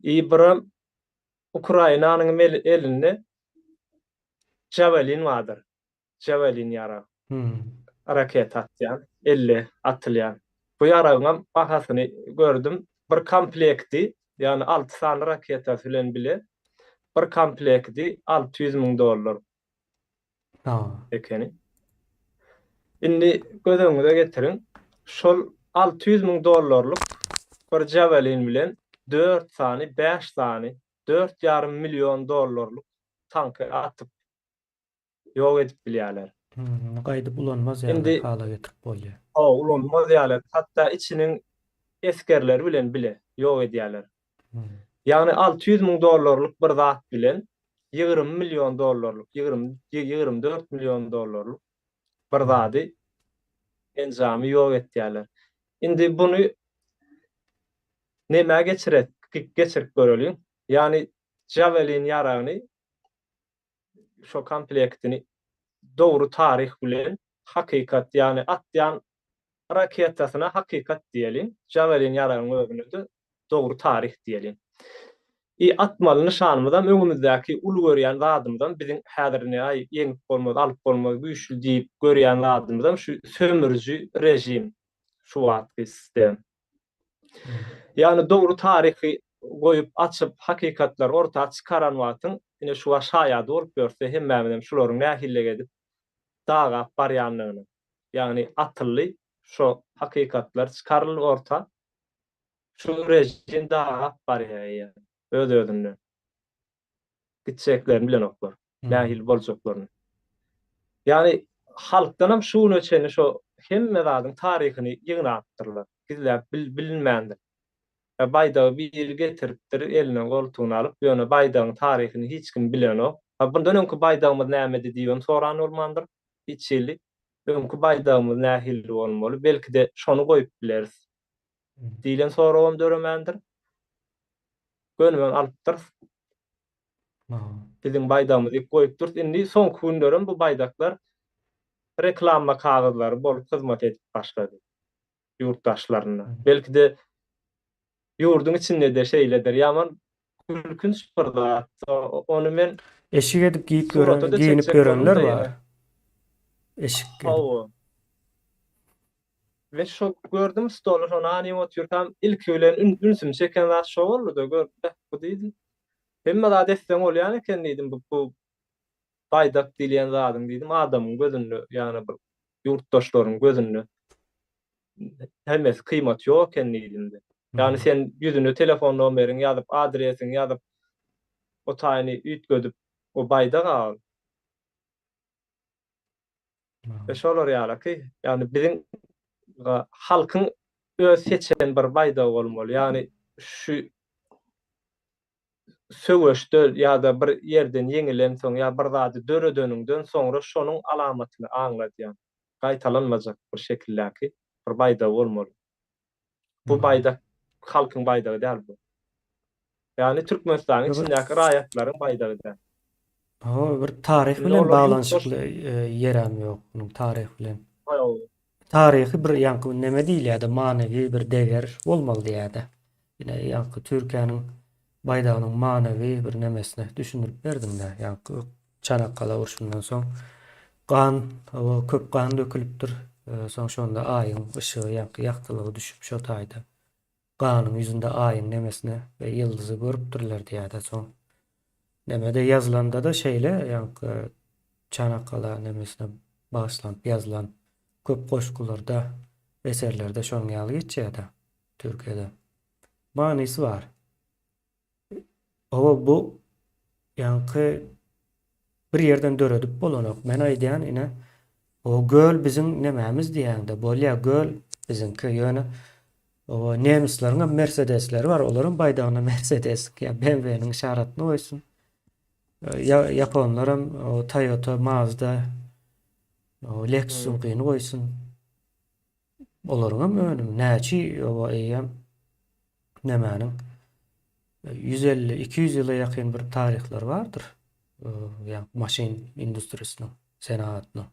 I biram Ukrainanyň elinde Javelin bardyr. Javelin ýarag. Raketa atýan, elle atylýan. Bu ýaragyňam bahasyny gördüm. Bir komplekti, ýagny 6 sany raketasy bilen bile bir komplekti 600 müň dollar. Ekeni. Indi göz öňüňize getiriň, şol 600 müň dollarlyk bir Javelin bilen dört sany, bäş sany, dört ýarym million dollarlyk tanky atyp ýok edip bilýärler. Gaýdyp ulanmaz ýaly hala getirip bolýar. Hawa, ulanmaz ýaly, hatda içiniň esgerleri bilen bile ýok edýärler. Ýagny 600 müň dollarlyk bir zat bilen 20 million dollarlyk, 20, 24 million dollarlyk bir zady, enjamy ýok etýärler. Indi buny nämä geçirek, geçirip göreliň. Ýagny Javelin ýaragyny şo komplektini dogry taryh bilen hakykat, ýagny atýan raketasyna hakykat diýeliň, Javelin ýaragyň özüne-de dogry taryh diýeliň. I atmaly nyşanymyzam öňümizdäki uly görýän zadymyzam biziň häzir ine aý ýeňip bolmaz, alyp bolmaz, güýçli diýip görýän zadymyzam şu sömüriji režim, şu wagtky sistem. Ýagny dogry taryhy goýup, açyp, hakykatlary orta çykaran wagtyň ine şu wagt şaýady bolup ýörse hemmämizem şularyň nähillik edip dagap barýandygyny. Ýagny atyldy, şo hakykatlar çykaryldy orta. Şu režim dagap barýar eýýäm öz-özünden. Gitjeklerini bilenoklar, nähili boljaklaryny. Ýagny halkdanam şu güne çenli şo hemme zadyň taryhyny ýygnapdyrlar, gizläp bilinmändir. Baýdagy biri getiripdir, eline goltugyna alyp, ýöne baýdagyň taryhyny hiç kim bilenok. Bundan öňki baýdagymyz nämedi diýibem soran bolmandyr hiç hili. Öňki baýdagymyz nähili bolmaly, belki-de şony goýup bileris diýlen soragam döremändir. Gönübem alypdyrys. Biziň baýdagymyzy diýip goýupdyrys. Indi soňky günlerem bu baýdaklar reklama kagyzlary bolup hyzmat edip başlady ýurt daşlarynda. Belki-de ýurduň içinde-de şeýledir. Ýaman gülkünç bir zat. Ony men Eşik edip giýip ýören, geýnip ýörenler bar. Eşik edip. Hawa. Men şo gördüm stoly şony anyp otyrkam ilki bilen ünsümi çeken zat şo boldy-da gördüm beh bu diýdim. Hemme zat etseň bolýan eken diýdim bu bu baýdak diýilýän zadyň diýdim adamyň gözünde ýagny bir ýurtdaşlaryň gözünde hemmesi kymaty ýok eken diýdim-de. Ýagny sen ýüzüne telefon nomeriňi ýazyp adresiňi ýazyp o taýyny üýtgedip o baýdak-a ol. We şolar ýalyky, ýagny biziň halkyň öz seçen bir baýdagy bolmaly. Ýagny şu söweşde ýa-da bir ýerden ýeňilensoň ýa bir zady döredeniňden soňra şonuň alamatyny aňladýan, gaýtalanmajak bir şekildäki bir baýdagy bolmaly. Bu baýdak halkyň baýdagy däl bu. Ýagny Türkmenistanyň içindäki raýatlaryň baýdagy däl. Hawa, bir taryh bilen baglanyşykly ýerem ýok munuň taryh bilen. Taryhy bir ýaňky neme diýilýärdi, manywy bir deger bolmaly diýýärdi. Ine ýaňky Türkiýäniň baýdagynyň manywy bir nemesini düşündirip berdiň-dä. Ýaňky Çanakgala urşundan soň gan, hawa, köp gan dökülipdir. Soň şonda aýyň yşygy, ýaňky ýagtylygy düşüp şo taýda ganyň ýüzünde aýyň nemesine we ýyldyzy görüpdirler diýýärdi. Soň nemede ýazylanda-da şeýle, ýaňky Çanakgala nemesine bagyşlanyp ýazylan köp goşgularda, eserlerde şonuň ýaly geçýär-de Türkiýede. Manysy bar. Hawa bu ýaňky bir ýerden döredip bolanok. Men aýdýan ine o göl biziň nemämiz diýäňde bolýa göl biziňki ýöne o nemisleriň hem mersedesleri bar olaryň baýdagyna mersedes ýa BMW-niň yşaratyny goýsun. Ýa ýaponlar hem o Toyota, Mazda, o Lexus-yňkyny goýsun. Olaryň hem önümi näçe o eýýäm nämäniň 150, 200 ýyla ýakyn bir taryhlary bardyr. Ýa maşyn industriýasynyň, senagatynyň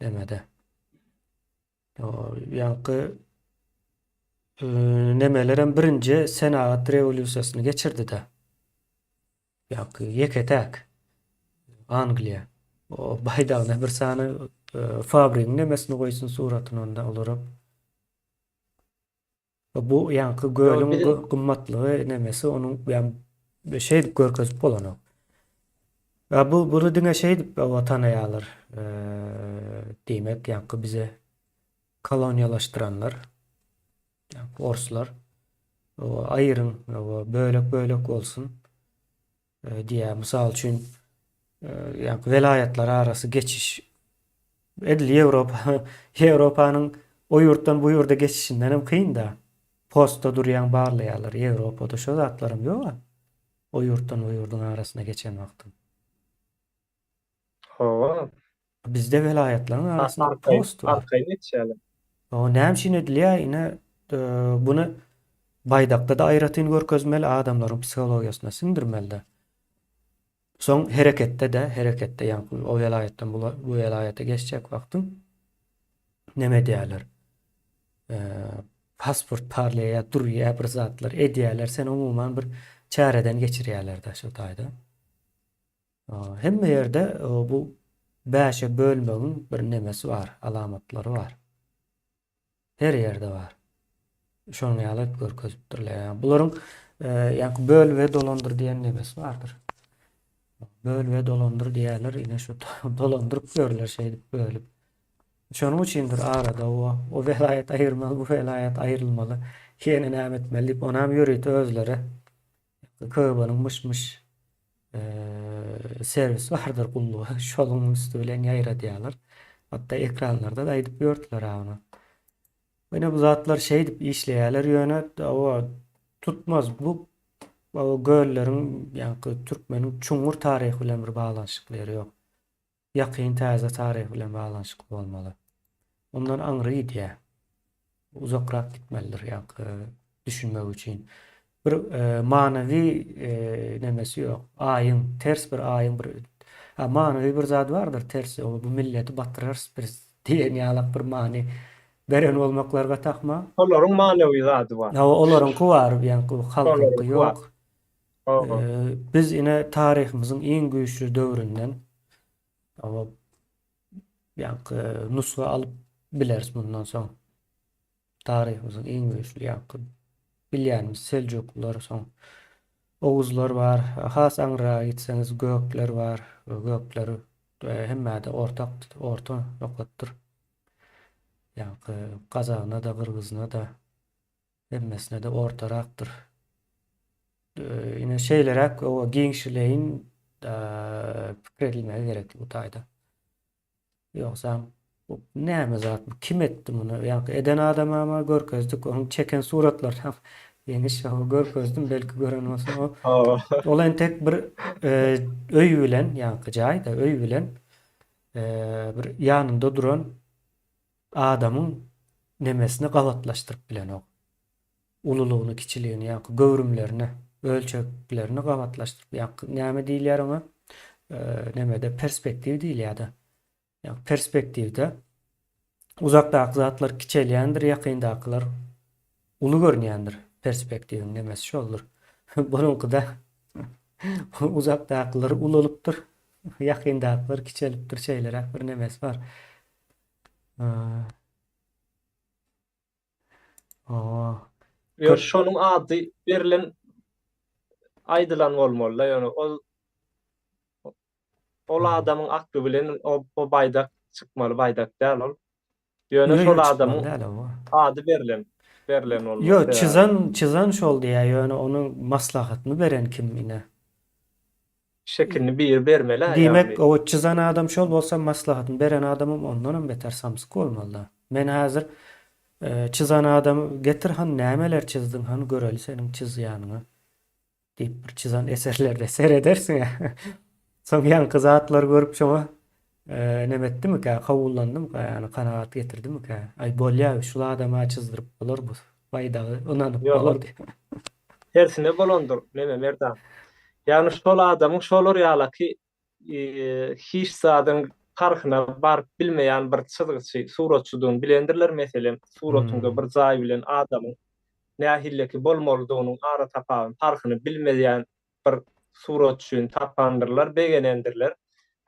nämede. Ýaňky nemelerem birinji senagat rewolýusiýasyny geçirdi-de. Ýaňky ýeke-täk Angliýa. O baýdagyna bir sany fabrigiň nemesini goýsun suratyny onda olaram. Bu ýaňky gölüň gymmatlygy nemesi onuň ýa şeýdip görkezip bolanok. Ýa bu buny diňe şeýdip oba tanaýarlar. Diýmek ýaňky bize koloniýalaşdyranlar ýaňky orslar aýyryň bölek-bölek bolsun diýýär. Mysal üçin ýaňky welaýatlar arasy geçiş edil Ýewropa Ýewropanyň o ýurtdan bu ýurda geçişinden hem kyn-da. Postda durýaň barlaýarlar. Ýewropada şo zatlaram ýog-a. O ýurtdan bu ýurduň arasyna geçen wagtyň. Hawa. Bizde welaýatlaryň arasynda post bar. Arkaýyn geçýärler. O näme üçin edilýär? Ine, buny baýdakda-da aýratyn görkezmeli, adamlaryň psihologiýasyna siňdirmeli-de. Soň hereketde-de, hereketde ýaňky o welaýatdan bu welaýata geçjek wagtyň neme edýärler? Pasport barlaýar, durýar, bir zatlar edýärler. Seni umuman bir çäreden geçirýärler-de şo taýda. Hemme ýerde bu bäşe bölmegiň bir nemesi bar, alamatlary bar. Her ýerde bar. Şonuň ýaly edip görkezipdirler. Ýa bularyň ýaňky böl we dolandyr diýen nemesi bardyr. Böl we dolandyr diýýärler, ine şu dolandyryp ýörler şeýdip bölüp. Şonuň üçindir arada o, o welaýat aýyrmaly, bu welaýat aýrylmaly, ýene näme etmeli diýip, onam ýörite özleri KGB-niň myş-myş serwis bardyr gullugy, şonuň üsti bilen ýaýradýarlar. Hatda ekranlarda-da aýdyp ýördüler ony. Ýöne bu zatlar şeýdip işleýärler, ýöne oba tutmaz. Bu gölleriň, ýaňky türkmeniň çuňňur taryhy bilen bir baglanyşykly ýeri ýok. Ýakyn täze taryh bilen baglanyşykly bolmaly. Ondan aňry gidýär. Uzakrak gitmelidir ýaňky düşünmek üçin. Bir manywy nemesi ýok. Aýyň, ters bir aýyň bir Ha, manywy bir zady bardyr ters, o bu milleti batyrarys biz diýen ýalak bir many beren bolmaklary gaty ahmal. Olaryň manywy zady bar. Hawa, olaryňky bar, ýaňky halkyňky ýok. Biz ine taryhymyzyň iň güýçli döwründen ýaňky nusga alyp bileris mundan soň. Taryhymyzyň iň güýçli ýaňky bilýänimiz seljuklylar soň oguzlar bar. Has aňryraga gitseňiz gökler bar. Gökler hemmäde ortak orta nokatdyr. Ýaňky gazagyna-da, gyrgyzyna-da Hemmesine-de ortarakdyr. Ine şeýleräk oba giňişleýin pikir edilmegi gerek bu taýda. Ýogsam. Bu näme zat bu kim etdi muny? Ýaňky eden adamama görkezdik onuň çeken suratlaryny Ýeňiş şoňa görkezdim belki gören bolsa o. Ol entek bir öý bilen ýaňky jaýda öý bilen bir ýanynda duran adamyň nemesini gabatlaşdyryp bilenok. Ululygyny, kiçiligini, ýaňky göwrümlerini, ölçeglerini gabatlaşdyryp, ýaňky näme diýilýär oňa? Nemede perspektiw diýilýär-de. Ýagny perspektiwde uzakdaky zatlar kiçelýändir, ýakyndakylar uly görünýändir. Perspektiwiň nemesi şoldur. Bunuňkyda uzakdakylar ulalypdyr, ýakyndakylar kiçelipdir şeýleräk bir nemesi bar. Ýöne şonuň ady berlen aýdylan bolmaly-da, ýöne ol Ol adamyň akly bilen o baýdak çykmaly baýdak däl ol. Ýöne şol adamyň ady berlen, berlen bolmaly. Ýok, çyzan, çyzan şol diýýär, ýöne onuň maslahatyny beren kim ine? Şekilini biri bermeli-ä ýagny. Diýmek, o çyzan adam şol bolsa, maslahatyny beren adamam ondanam beter samsyk bolmaly-da. Men häzir çyzan adamy getir hany nämeler çyzdyň hany göreli seniň çyzýanyňy. Diýip bir çyzan eserlerde seredersiň-ä. Soň ýaňky zatlary görüp şoňa neme etdimikä, kabullandymyka, ýagny kanagat getirdimikä? Aý bolýa, şul adama çyzdyryp bolar bu baýdagy, ynanyp bolar diýip. Tersine bolandyr, neme Merdan. Ýagny şol adamyň şolar ýalaky hiç zadyň parhyna baryp bilmeýän bir çyzgyçy, suratçydygyny bilendirler, meselem, suratyňda bir jaý bilen adamyň nähilleki bolmalydygynyň aratapawyny, parhyny bilmeýän bir suratçyny tapandyrlar, begenendirler.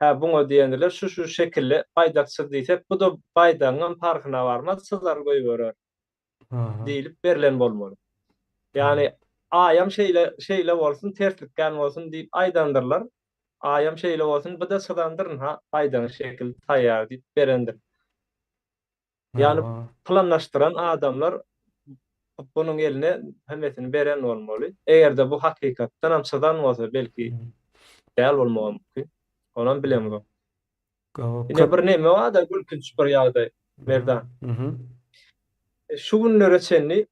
Hä, buňa diýendirler, şu-şu şekilde baýdak çyz diýsek, bu-da baýdagyňam parhyna barmaz, çyzar goýberer. Diýlip berlen bolmaly. Ýagny, aýam şeýle, şeýle bolsun, terslikgän bolsun diýip aýdandyrlar. Aýam şeýle bolsun, bu-da çyzandyryn, ha, baýdagyň şekili taýýar diýip berendir. Ýagny planlaşdyran adamlar bunuň eline hemmesini beren bolmaly. Eger-de bu hakykatdanam çyzan bolsa, belki däl bolmagam mümkin. Onam bilemzok. Ine bir neme bar-da gülkünç bir ýagdaý, Merdan. Şu günlere çenli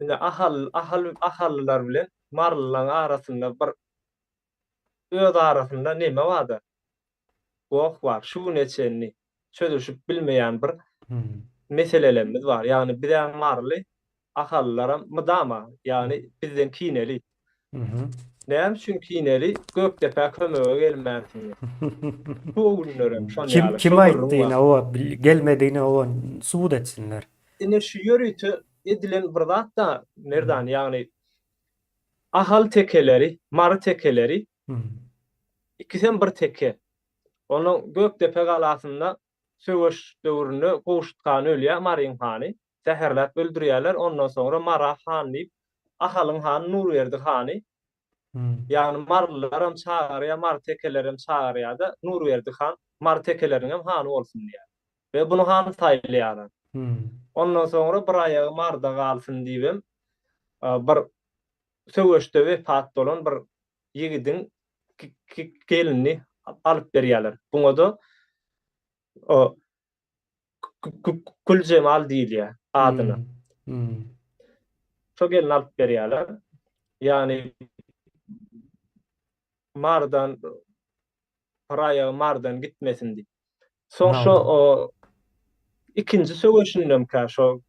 ine Ahal, Ahal, Ahallylar bilen Marylylaryň arasynda bir öz arasynda neme bar-da, goh bar. Şu güne çenli çözüşip bilmeýän bir meselelerimiz bar. Ýagny biz-ä maryly, ahallylaram mydama, ýagny bizden kineli. Näme üçin kineli? Gökdepä kömege gelmänsiňiz. Bu günlerem şon ýaly. Kim aýtdy ine owa gelmedigini owa subut etsinler. Ine şu ýörite edilen bir zat-da Merdan, ýagny Ahal tekeleri, Mary tekeleri ikisem bir teke. Onuň Gökdepe galasynda söweş döwründe Gowşut han ölýär, Maryň hany. Zäherläp öldürýärler. Ondan soňra Mara han diýip, Ahalyň hany Nurberdi hany, ýagny marylylaram çagyrýar, mary tekelerem çagyrýar-da, Nurberdi han mary tekeleriniňem hany bolsun diýýär. We buny han saýlaýarlar. Ondan soňra bir aýagy Maryda galsyn diýibem, bir söweşde wepat bolan bir ýigidiň gelinini alyp berýärler. Buňa-da Güljemal diýilýär adyna. Şo gelni alyp berýärler. Ýagny Marydan bir aýagy Marydan gitmesin diýip. Soň şo ikinji söweşindemkä şo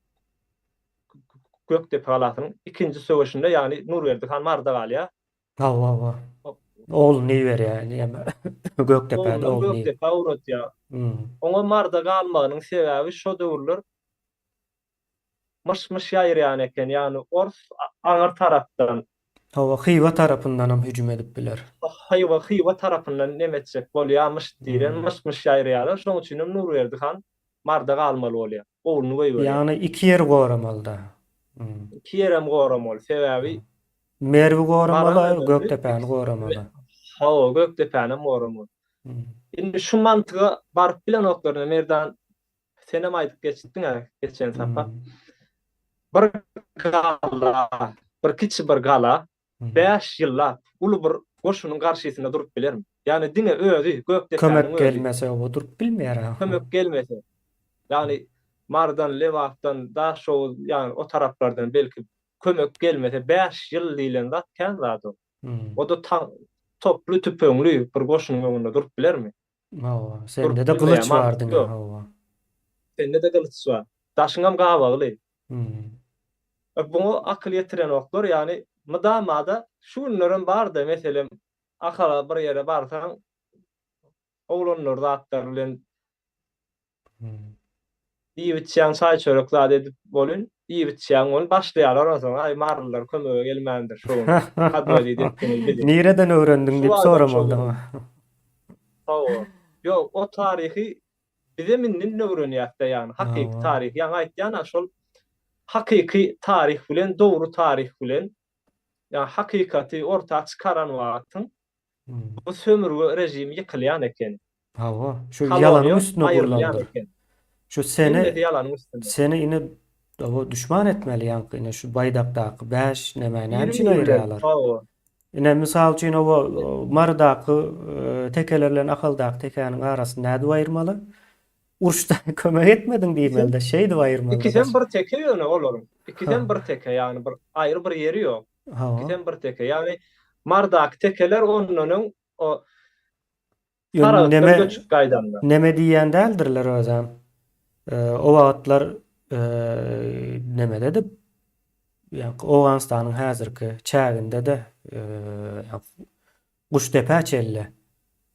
Gökdepe galasynyň ikinji söweşinde ýagny Nurberdi han Maryda galýar. Hawa, hawa. Ogluny iberýär, näme, Gökdepä-de ogluny. Gökdepä ugratýar. Oňa Maryda galmagynyň sebäbi şo döwürler myş-myş ýaýraýan eken, ýagny ors aňyr tarapdan. Hawa, Hywa tarapyndanam hüjüm edip biler. Hywa, Hywa tarapyndan neme etjek bolýarmyş diýlen myş-myş ýaýraýarlar. Şonuň üçinem Nurberdi han Maryda galmaly bolýar. Ogluny goýberýär. Ýagny iki ýeri goramaly-da. Iki ýerem goramaly. Sebäbi Merwi goramaly, Gökdepäni goramaly. Hawa, Gökdepänem goramaly. Indi şu mantyga baryp bilenoklar. Ine, Merdan, senem aýdyp geçdiň-ä geçen sapar. Bir gala, bir kiçi bir gala bäş ýyllap uly bir goşunyň garşysynda durup bilermi? Ýagny diňe özi, Gökdepäniň özi. Kömek gelmese, o durup bilmeýär-ä. Kömek gelmese. Ýagny Marydan, Lebapdan, Daşoguz, ýagny o taraplardan belki kömek gelmese 5 ýyl diýlen zat kän zat o. O-da toply, tüpeňli bir goşunyň öňünde durup bilermi? Hawa, sende-de gylyç bar diňe, hawa. Sende-de gylyç bar. Daşyňam gabagly. Buňa akyl ýetirenoklar, ýagny mydama-da şu günlerem bar-da, meselem, Ahala bir ýere barsaň, oglanlar zatlar bilen iýip-içýäň, çaý-çörek zat edip bolyn, iýip-içýäň bolyn, başlaýarlar onsoň, aý, marylylar kömege gelmändir şu gün, podwodit etdiňiz bizi. Nireden öwrendiň diýip soramaly oňa. Hawa. Ýok, o taryhy bizem indi-indi öwrenýäs-de, ýagny hakyky taryhy, ýaňy aýtýan-a şol hakyky taryh bilen, dogry taryh bilen, ýagny hakykaty orta çykaran wagtyň bu sömürge režimi ýykylýan eken. Hawa, şu ýalanyň üstüne gurlandyr. Şu seni seni ine hawa düşman etmeli ýaňky ine şu baýdakdaky 5 näme näme üçin aýyrýarlar? Hawa. Ine mysal üçin hawa Marydaky tekeler bilen Ahaldaky tekäniň arasyny nädip aýyrmaly? Uruşda kömek etmediň diýmeli-de, şeýdip aýyrmaly. Ikisem bir teke ýöne olaryň. Ikisem bir teke, ýagny bir aýry bir ýeri ýok. Ikisem bir teke. Ýagny Marydaky tekeler ondan öň o Saragtdan göçüp gaýdanda. Neme diýýän däldirler özem. O wagtlar nemededi? Ýa Owganystanyň häzirki çäginde-de Guşdepä çenli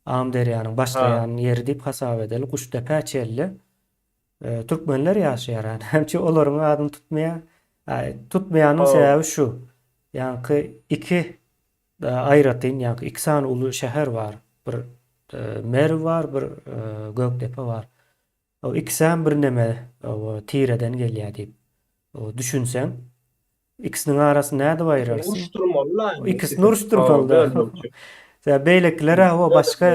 Amyderýanyň başlaýan ýeri diýip hasap edeli, Guşdepä çenli türkmenler ýaşaýar. Näme üçin olaryň adyny tutmaýar? Tutmaýanyň sebäbi şu. Ýaňky iki aýratyn, ýaňky iki sany uly şäher bar. Bir Merw bar, bir Gökdepe bar. O ikisem bir neme, tireden gelýär diýip düşünseň, Ikisiniň arasyny nädip aýyrarsyň? Uruşdurmaly-la indi. Ikisini uruşdurmaly-da. Sebäbi beýlekiler-ä hawa başga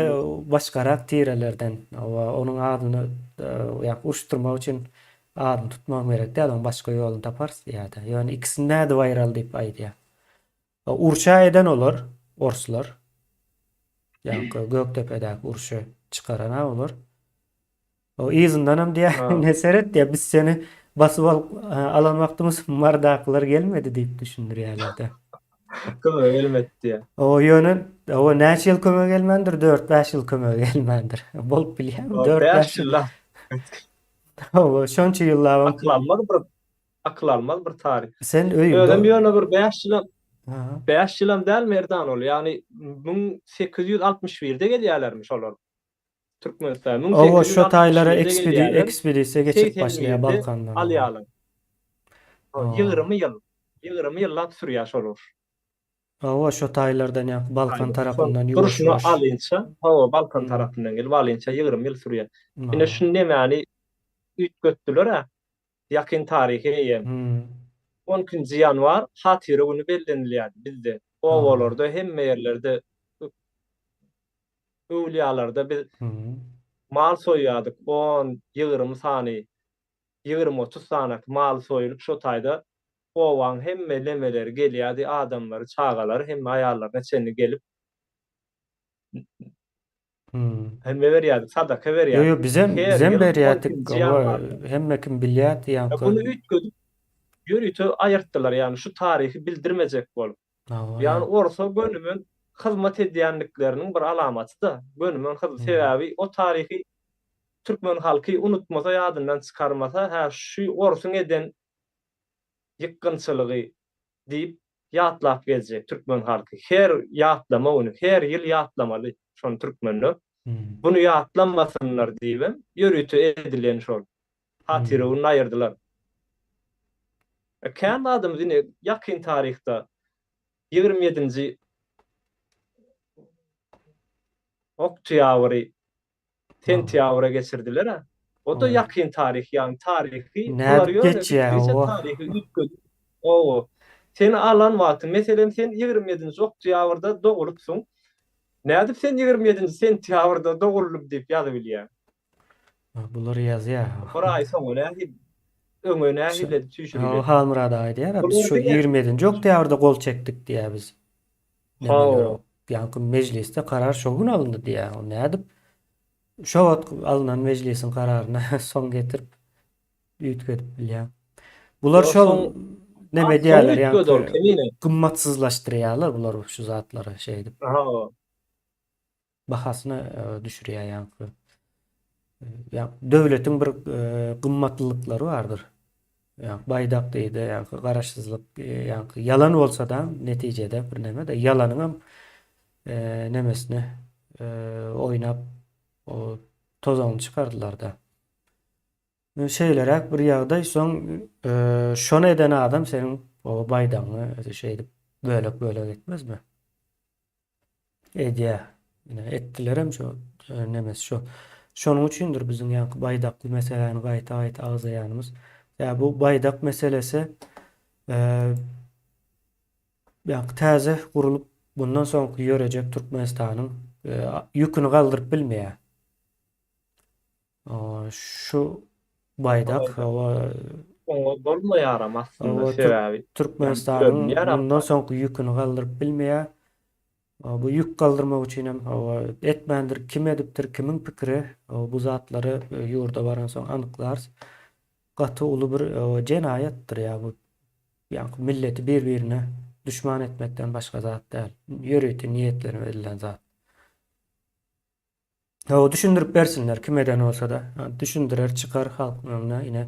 başgarak tirelerden. Hawa onuň adyny ýa uruşdurmak üçin adyny tutmagam gerek däl, onuň başga ýoluny taparys diýýär-de. Ýöne ikisini nädip aýyraly diýip aýdýar. Urşa eden olar, orslar. Ýaňky Gökdepedäki urşy çykaran-a olar. O yzyndanam diýýär, ine seret diýýär, biz seni basyp alyp alan wagtymyz Marydakylar gelmedi diýip düşündirýärler-de. Kömege gelmedi diýýär. O ýöne o näçe ýyl kömege gelmändir? 4-5 ýyl kömege gelmändir. Bolup bilýärmi? 4-5 ýyl. Hawa, şonça ýyllabam. Akyl almaz bir akyl almaz bir taryh. Sen öýüňde Özem ýöne bir 5 ýylam 5 ýylam däl Merdan ol. Ýagny 1861-de gelýärlermiş olar. Türkmenistan Owa şo taýlara ekspedisiýa geçirip başlaýar Balkandan. Alýarlar. 20 ýyl, 20 ýyllap sürýär şol uruş. Hawa şo taýlardan ýa Balkan tarapyndan ýuwaş ýuwaş. Alynça, hawa Balkan tarapyndan gelip alynça 20 ýyl sürýär. Ine şu nemäni üýtgetdiler-ä. Ýakyn taryhy eýýäm. 12-nji ýanwar Hatyra güni bellenilýärdi bizde. Obalarda, hemme ýerlerde öwlüýalarda biz mal soýýardyk, on, 20 sany, 20-30 sanaky mal soýulyp şo taýda obaň hemme nemeleri gelýärdi, adamlary, çagalary hemme aýallaryna çenli gelip hemme berýärdik, sadaka berýärdik. Ýo, ýo, bizem, bizem berýärdik, hemme kim bilýärdi ýaňky. Muny üýtgedip, ýörite aýyrtdylar, ýagny şu taryhy bildirmejek bolup. Ýagny orsa gönümen hyzmat edýänlikleriniň bir alamaty-da, gönümen hyz, sebäbi o taryhy türkmen halky unutmasa, ýadyndan çykarmasa, hä, şu orsuň eden ýykgynçylygy diýip ýatlap gezjek türkmen halky. Her ýatlama güni, her ýyl ýatlamaly şony türkmenler. Buny ýatlamasynlar diýibem ýörite edilen şol. Hatyra gününi aýyrdylar. Kän zadymyz ine ýakyn taryhda 27-nji oktýabry sentýabra geçirdiler-ä. O-da ýakyn taryh, ýagny taryhy bular ýöne gitdigiçe taryhy üýtgedip, owo. Seni alan wagty, meselem, sen 27-nji oktýabrda dogulypsyň. Nädip sen 27-nji sentýabrda doguldym diýip ýazybilýäň? Bular ýazýar. Bir aý soňa nähili, öňe nähili edip süýşürip. Hawa, Halmyrat aga aýdýar, biz şu 27-nji oktýabrda gol çekdik diýýär biz. Hawa. Ýaňky mejlisde karar şo gün alyndy diýýär. O nädip şo wagt alnan mejlisiň kararyny soň getirip. Üýtgedip bilýäň. Bular şol neme edýärler ýaňky gymmatsyzlaşdyrýarlar bular şu zatlary şeýdip. Bahasyny düşürýär ýaňky. Ýa döwletiň bir gymmatlylyklary bardyr. Ýa baýdak diýdi, ýaňky garaşsyzlyk, ýaňky ýalan bolsa-da netijede bir neme-de ýalanyňam nemesini oýnap tozagyny çykardylar-da. Şeýleräk bir ýagdaý soň şony eden adam seniň o baýdagyňy şeýdip bölek-bölek etmezmi? Edýär. Ine etdilerem şo nemesi şo. Şonuň üçindir biziň ýaňky baýdakly meseläni gaýta-gaýta agzaýanymyz. Ýa bu baýdak meselesi ýaňky täze gurulyp bundan soňky ýörejek Türkmenistanyň ýüküni galdyryp bilmeýär. Şu baýdak hawa Oňa bolmaýaram aslynda sebäbi. Türkmenistanyň mundan soňky ýüküni galdyryp bilmeýär. Bu ýük galdyrmak üçin hem hawa etmändir, kim edipdir, kimiň pikiri bu zatlary ýurda baransoň anyklarys. Gaty uly bir jenaýatdyr ýa bu ýaňky milleti bir-birine duşman etmekden başga zat däl. Ýörite niýetlenip edilen zat. Hawa düşündirip bersinler kim eden bolsada düşündirer çykar halkyň öňüne ine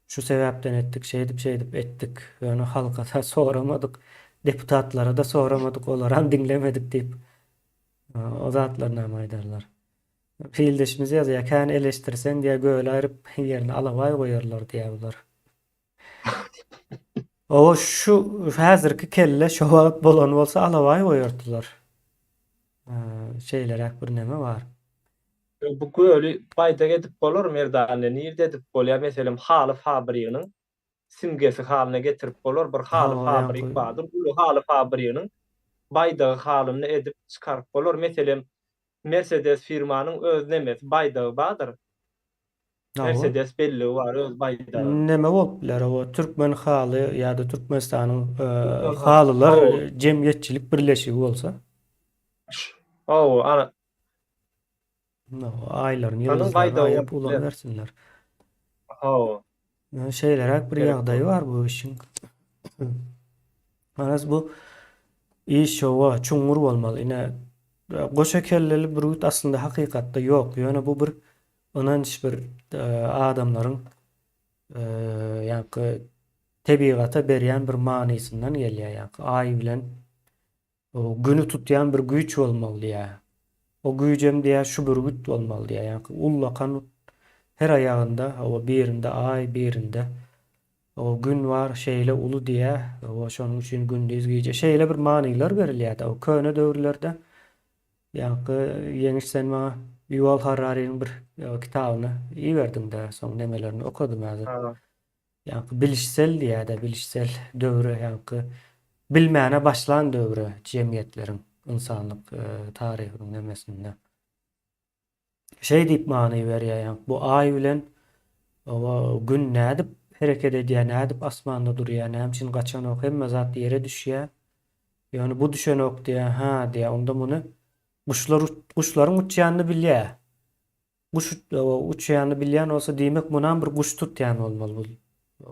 şu sebäpden etdik şeýdip şeýdip etdik ýöne halkada soramadyk deputatlarada soramadyk olaram diňlemedik diýip o zatlarynam aýdarlar. Ildeşimiz ýazýar kän eleşdirseň diýýär göli aýryp ýerine alabaý goýarlar diýýär bular. Owa şu häzirki kelle şo wagt bolan bolsa alabaý goýardylar. Şeýleräk bir neme bar. Bu göli baýdak edip bolar Merdane nirde edip bolýar meselem haly fabriginiň simgesi halyna getirip bolar bir haly fabrik bardyr uly haly fabriginiň baýdagy halynda edip çykaryp bolar meselem Mercedes firmanyň öz nemesi baýdagy bardyr Mercedes belligi bar öz baýdagy. Neme bolup biler o türkmen haly ýa-da Türkmenistanyň halylar jemgyýetçilik birleşigi bolsa. Hawa ana. Aýlaryny ýyldyzlaryny aýyryp ulanybersinler. Hawa. Şeýleräk bir ýagdaýy bar bu işiň. Garaz bu iş hawa çuňňur bolmaly. Ine goşa kelleli bürgüt aslynda hakykatda ýok. Ýöne bu bir Ynanç bir adamlaryň ýaňky tebigata berýän bir manysyndan gelýär. Ýaňky aý bilen güni tutýan bir güýç bolmaly diýýär. O güýjem diýýär şu bürgüt bolmaly diýýär. Ýaňky ullakan her aýagynda hawa birinde aý, birinde o gün bar, şeýle uly diýýär. Hawa şonuň üçin gündiz gije şeýle bir manylar berilýär-de. O köne döwürlerde Ýaňky Ýeňiş sen maňa Ýuwal Harariniň bir kitabyny iberdiňdä, soň nemelerini okadym häzir. Ýaňky bilişsel diýýär-de, bilişsel döwre ýaňky bilmäne başlan döwre jemgyýetleriň ynsanlyk taryhynyň nemesinde. Şeý diýip many berýär ýaňky bu aý bilen oba gün nädip hereket edýär, nädip asmanda durýar, näme üçin gaçanok, hemme zat ýere düşýär. Ýöne bu düşenok diýýär, hä diýýär, onda muny guşlar guşlaryň uçýanyny bilýär. Guş uçýanyny bilýän bolsa, diýmek munam bir guş tutýan bolmaly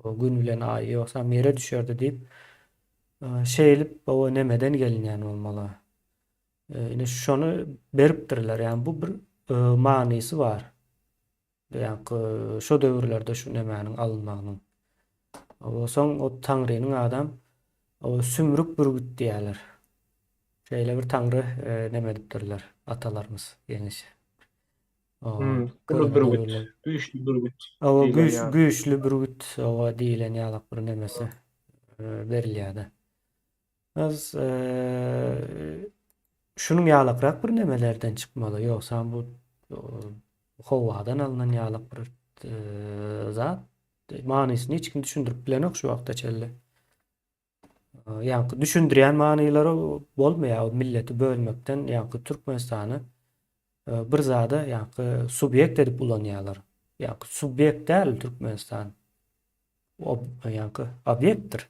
bu gün bilen aýy, ýogsam ýere düşerdi diýip, şeýlip oba nemeden gelinýän bolmaly. Ine şony beripdirler. Ýagny bu bir manysy bar. Ýaňky şo döwürlerde şu nemäniň alynmagynyň. Soň o Taňrynyň adam o sümrük bürgüt diýýärler. Şeýle bir Taňry neme edipdirler atalarymyz ýeňiş. Hmm, uly bürgüt, güýçli bürgüt. Owa, güýç, güýçli bürgüt owa diýlen ýalak bir nemesi berilýärdi. Az şunuň ýalakrak bir nemelerden çykmaly, ýogsam bu howadan alnan ýalak bir zat. Manysyny hiç kim düşündirip bilenok şu wagta çenli. Ýaňky düşündirýän manylary bolmaýar, milleti bölmekden ýaňky Türkmenistany bir zada ýaňky subýekt edip ulanýarlar. Ýaňky subýekt däl Türkmenistan. O ýaňky obýektdir.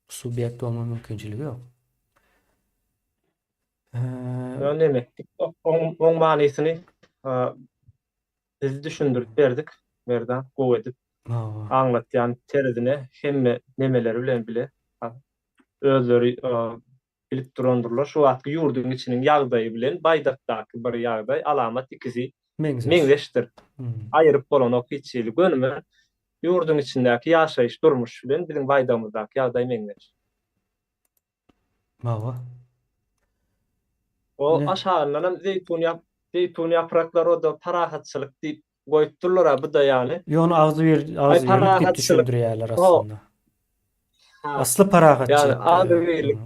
Subýekt bolma mümkinçiligi ýok. Ýa neme etdik? Oň manysyny biz düşündirip berdik. Merdan gowy edip. Hawa. Aňlatýan terzine hemme nemeleri bilen bile özleri bilip durandyrlar. Şu wagtky ýurduň içiniň ýagdaýy bilen baýdakdaky bir ýagdaý, alamat ikisi Meňzeş. meňzeşdir. Aýyryp bolanok hiç hili. Gönüme ýurduň içindäki ýaşaýyş, durmuş bilen biziň baýdagymyzdaky ýagdaý meňzeş. Hawa. O Ne? aşagyndanam zeýtun ýap zeýtun ýapraklary o-da parahatçylyk diýip goýupdyrlar-a bu-da ýaly. Ýo ony agzybir Aý agzybirlik diýip parahatçylyk. düşündirýärler Ho. aslynda. Ha. Asly Ýagny parahatçylyk. agzybirlik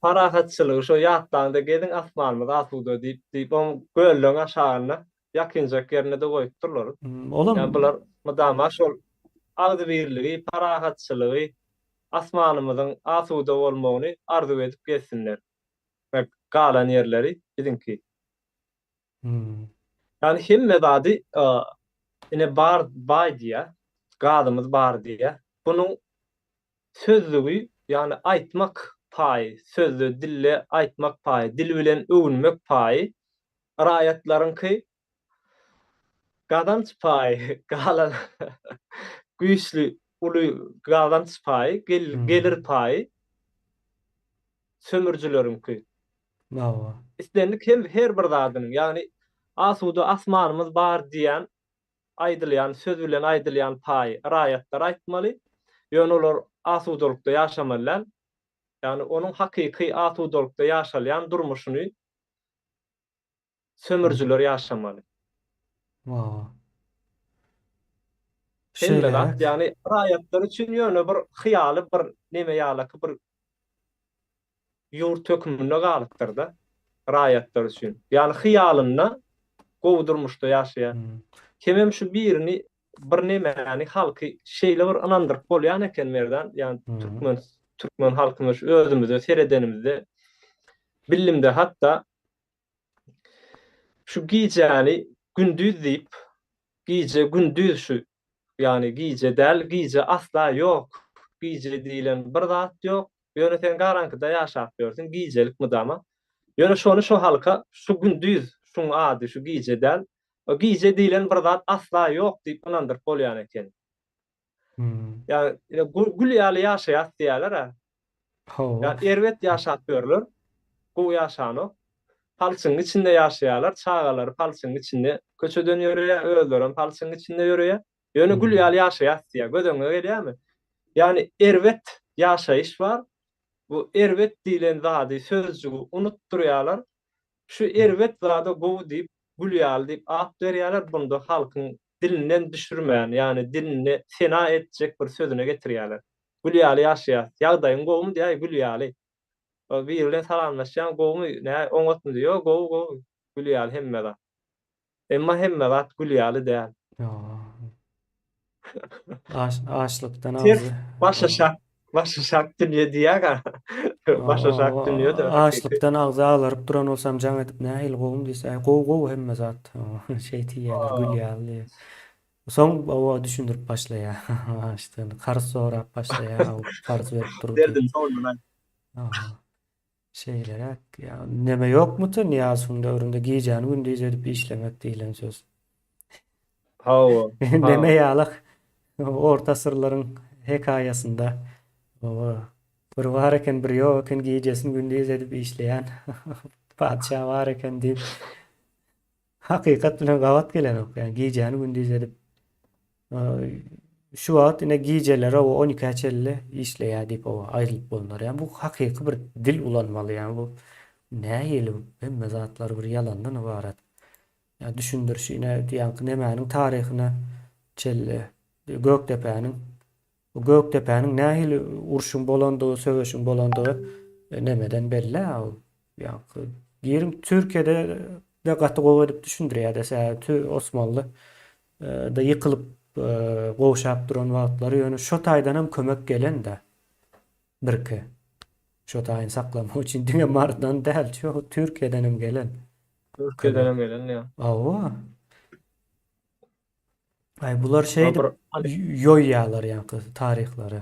parahatçylygy şo ýatlaňda geziň asmanymyz asuda diýip diýip oň gölleň aşagynda ýakynjak ýerine-de goýupdyrlar. Olam Ýagny bular mydama şol agzybirligi, parahatçylygy Asmanymyzyň asuda bolmagyny arzuw edip gezsinler. We galan ýerleri biziňki. Ýagny hemme zady ine bar baý diýýär, gazymyz bar diýýär. Bunuň sözlügi ýagny aýtmak paýy, sözde dilde aýtmak paýy, dil bilen öwünmek paýy raýatlaryňky Gazanç paýy, galan güýçli, uly gazanç paýy, gelir paýy sömürjileriňki. Hawa. Islendik hem her bir zadynyň, ýagny asuda asmanymyz bar diýýän aýdylýan söz bilen aýdylýan paýy raýatlar aýtmaly, ýöne olar asudalykda ýaşamaly däl. Ýagny onuň hakyky asudalykda ýaşalýan durmuşyny sömürjiler ýaşamaly. Hawa. Hemme zat, Şeýleräk. ýagny raýatlar üçin ýöne bir hyýaly bir neme ýalaky bir ýurt hökmünde galypdyr-da, raýatlar üçin. Ýagny hyýalynda gowy durmuşda ýaşaýar. Hemem şu birini bir nemäni halky şeýle bir ynandyryp bolýan eken Merdan, ýagny türkmen türkmen halkyna şu özümize seredenimizde billimde hatda Şu gijäni gündiz diýip, gije gündiz şu, ýagny gije däl, gije asla ýok, gije diýlen bir zat ýok, ýöne sen garaňkyda ýaşap ýörsüň, gijelik mydama. Ýöne şony şo halka şu gündiz, şuň ady şu gije däl, gije diýlen bir zat asla ýok diýip ynandyryp bolýan eken. Ýagny gül ýaly ýaşaýas diýýärler-ä. Hawa. Ýagny erbet ýaşap ýörler, gowy ýaşanok. Palçygyň içinde ýaşaýarlar, çagalary palçygyň içinde köçeden ýöreýär, özlerem palçygyň içinde ýöreýär. Ýöne gül ýaly ýaşaýas diýýär. Göz öňüňe gelýärmi? Ýagny erbet ýaşaýyş bar. Bu erbet diýlen zady, sözjügi unutdyrýarlar. Şu erbet zada gowy diýip, gül ýaly diýip at berýärler. Bunda halkyň dilinden düşürmän, ýagny dilinde sena etjek bir sözüne getirýärler. Gül ýaly ýaşaýas. Ýagdaýyň gowumy diýäý, gül ýaly. Biri bilen salamlaşýaň, gowumy, nä, oňatmy diý, ýok, gowy, gowy, gül ýaly hemme zat. Emma hemme zat gül ýaly däl. Aç, açlykdan Ters, agzy. başaşak, başaşak dünýe diýýär-ä. Başaşak dünýe-de hakyky. Açlykdan agzy alaryp duran bolsam jaň edip nähili gowumy diýse, äý gowy gowy hemme zat. Şeý diýýärler, gül ýaly diýýär. Soň oba düşündirip başlaýar. Açdan karz sorap başlaýar, karz berip dur diýip. Derdini soňundan aýt. Şeýleräk, ýa neme ýokmudy Nyýazowyň döwründe gijäni gündiz edip işlemek diýlen söz. Hawa, Neme hawa. ýalak orta asyrlaryň hekaýasynda hawa, bir bar eken, bir ýok eken gijesini gündiz edip işleýän patyşa bar eken diýip hakykat bilen gabat gelenok. Ýa gijäni gündiz edip Şu wagt ine gijeleri o on ikä çenli işleýär diýip oba aýdylyp bolnar. Ýa bu hakyky bir dil ulanmaly ýa bu nähili hemme zatlar bir ýalandan ybarat. Ýa düşündirişi ine ýaňky nemäniň taryhyna çenli Gökdepäniň bu Gökdepäniň nähili urşuň bolandygy, söweşiň bolandygy nemeden belli Ýaňky giriň Türkiýede de gaty gowy edip düşündirýär-de sebäbi Osmanly da ýykylyp gowşap duran wagtlary ýöne şo taýdanam kömek gelende birki şo taýyny saklamak üçin diňe Marydan däl şo Türkiýedenem gelen Türkiýedenem gelen ýa. Hawa. Aý bular şeýdip ýoýýarlar ýaňky taryhlary.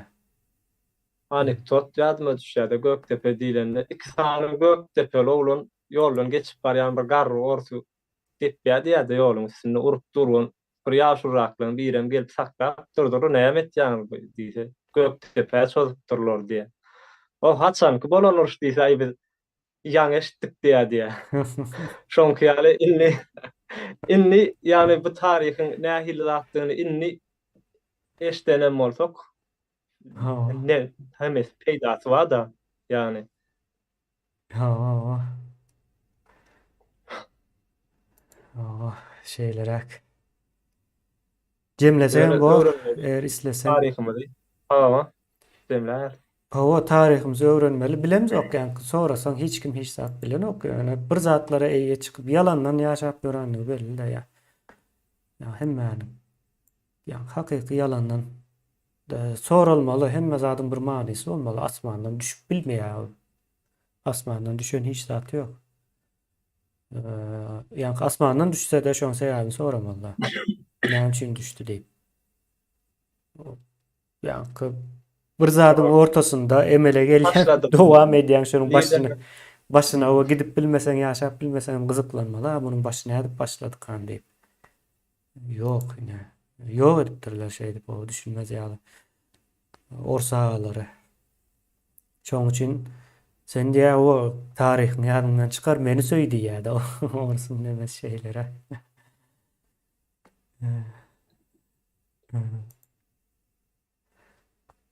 Anekdot ýadyma düşýär-de Gökdepe diýlende iki sany Gökdepeli oglan ýoldan geçip barýan bir garry orsy depýär diýýär-de ýoluň üstünde urup durgan. Bir ýaşuluraklaryň birem gelip saklap durdyr, näme etýäňiz bu diýse, Gökdepä çozupdyrlar diýýär. O haçanky bolan uruş diýse, aý biz ýaňy eşitdik diýýär diýýär. Şoňky ýaly indi indi ýagny bu taryhyň nähili zatdygyny indi eşidenem bolsak, ne hemesi peýdasy bar-da, ýagny. Hawa. Hawa, şeýleräk. Jemlesegem bor, eger isleseň. Taryhymyzy. Hawa, jemläýeris. Hawa, taryhymyzy öwrenmeli. Bilemzok, ýaňky sorasaň hiç kim hiç zat bilenok. Ýöne bir zatlara eýe çykyp, ýalandan ýaşap ýörenligi belli-de ýa. Ýa hemmäniň. Ýa hakyky ýalandan soralmaly, hemme zadyň bir manysy bolmaly. Asmandan düşüp bilmeýär. Asmandan düşen hiç zat ýok. Ýaňky asmandan düşse-de şoň sebäbini soramaly-da. Näme üçin düşdi diýip. Ýaňky bir zadyň ortasynda emele gelýän, dowam edýän şonuň başyny başyna o gidip bilmeseň, ýaşap bilmeseň hem gyzyklanmaly, a munuň başy nädip başladykan diýip. Ýok, ine. Ýok edipdirler şeýdip, o düşünmez ýaly. Ors agalary. Şoň üçin sen diýýär, o taryhyňy ýadyňdan çykar, meni söý diýýär-de orsuň nemesi şeýleräk.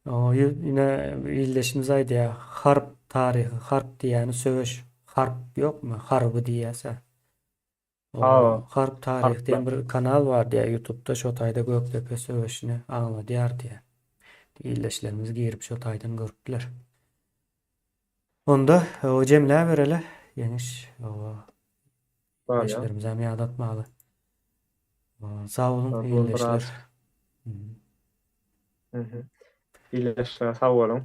O ýene ildeşimiz aýdýar, harp taryhy, harp diýýäni söweş, harp ýokmy, harby diýýäs-ä. Hawa. Harp taryh diýen bir kanal bar diýýär ýutubda şo taýda Gökdepe söweşini aňladýar diýýär. Ildeşlerimiz girip şo taýdan görüp biler. Onda o jemläbereli Ýeňiş. O ildeşlerimizem ýadatmaly. Sag boluň ildeşler. Ildeşler sag boluň.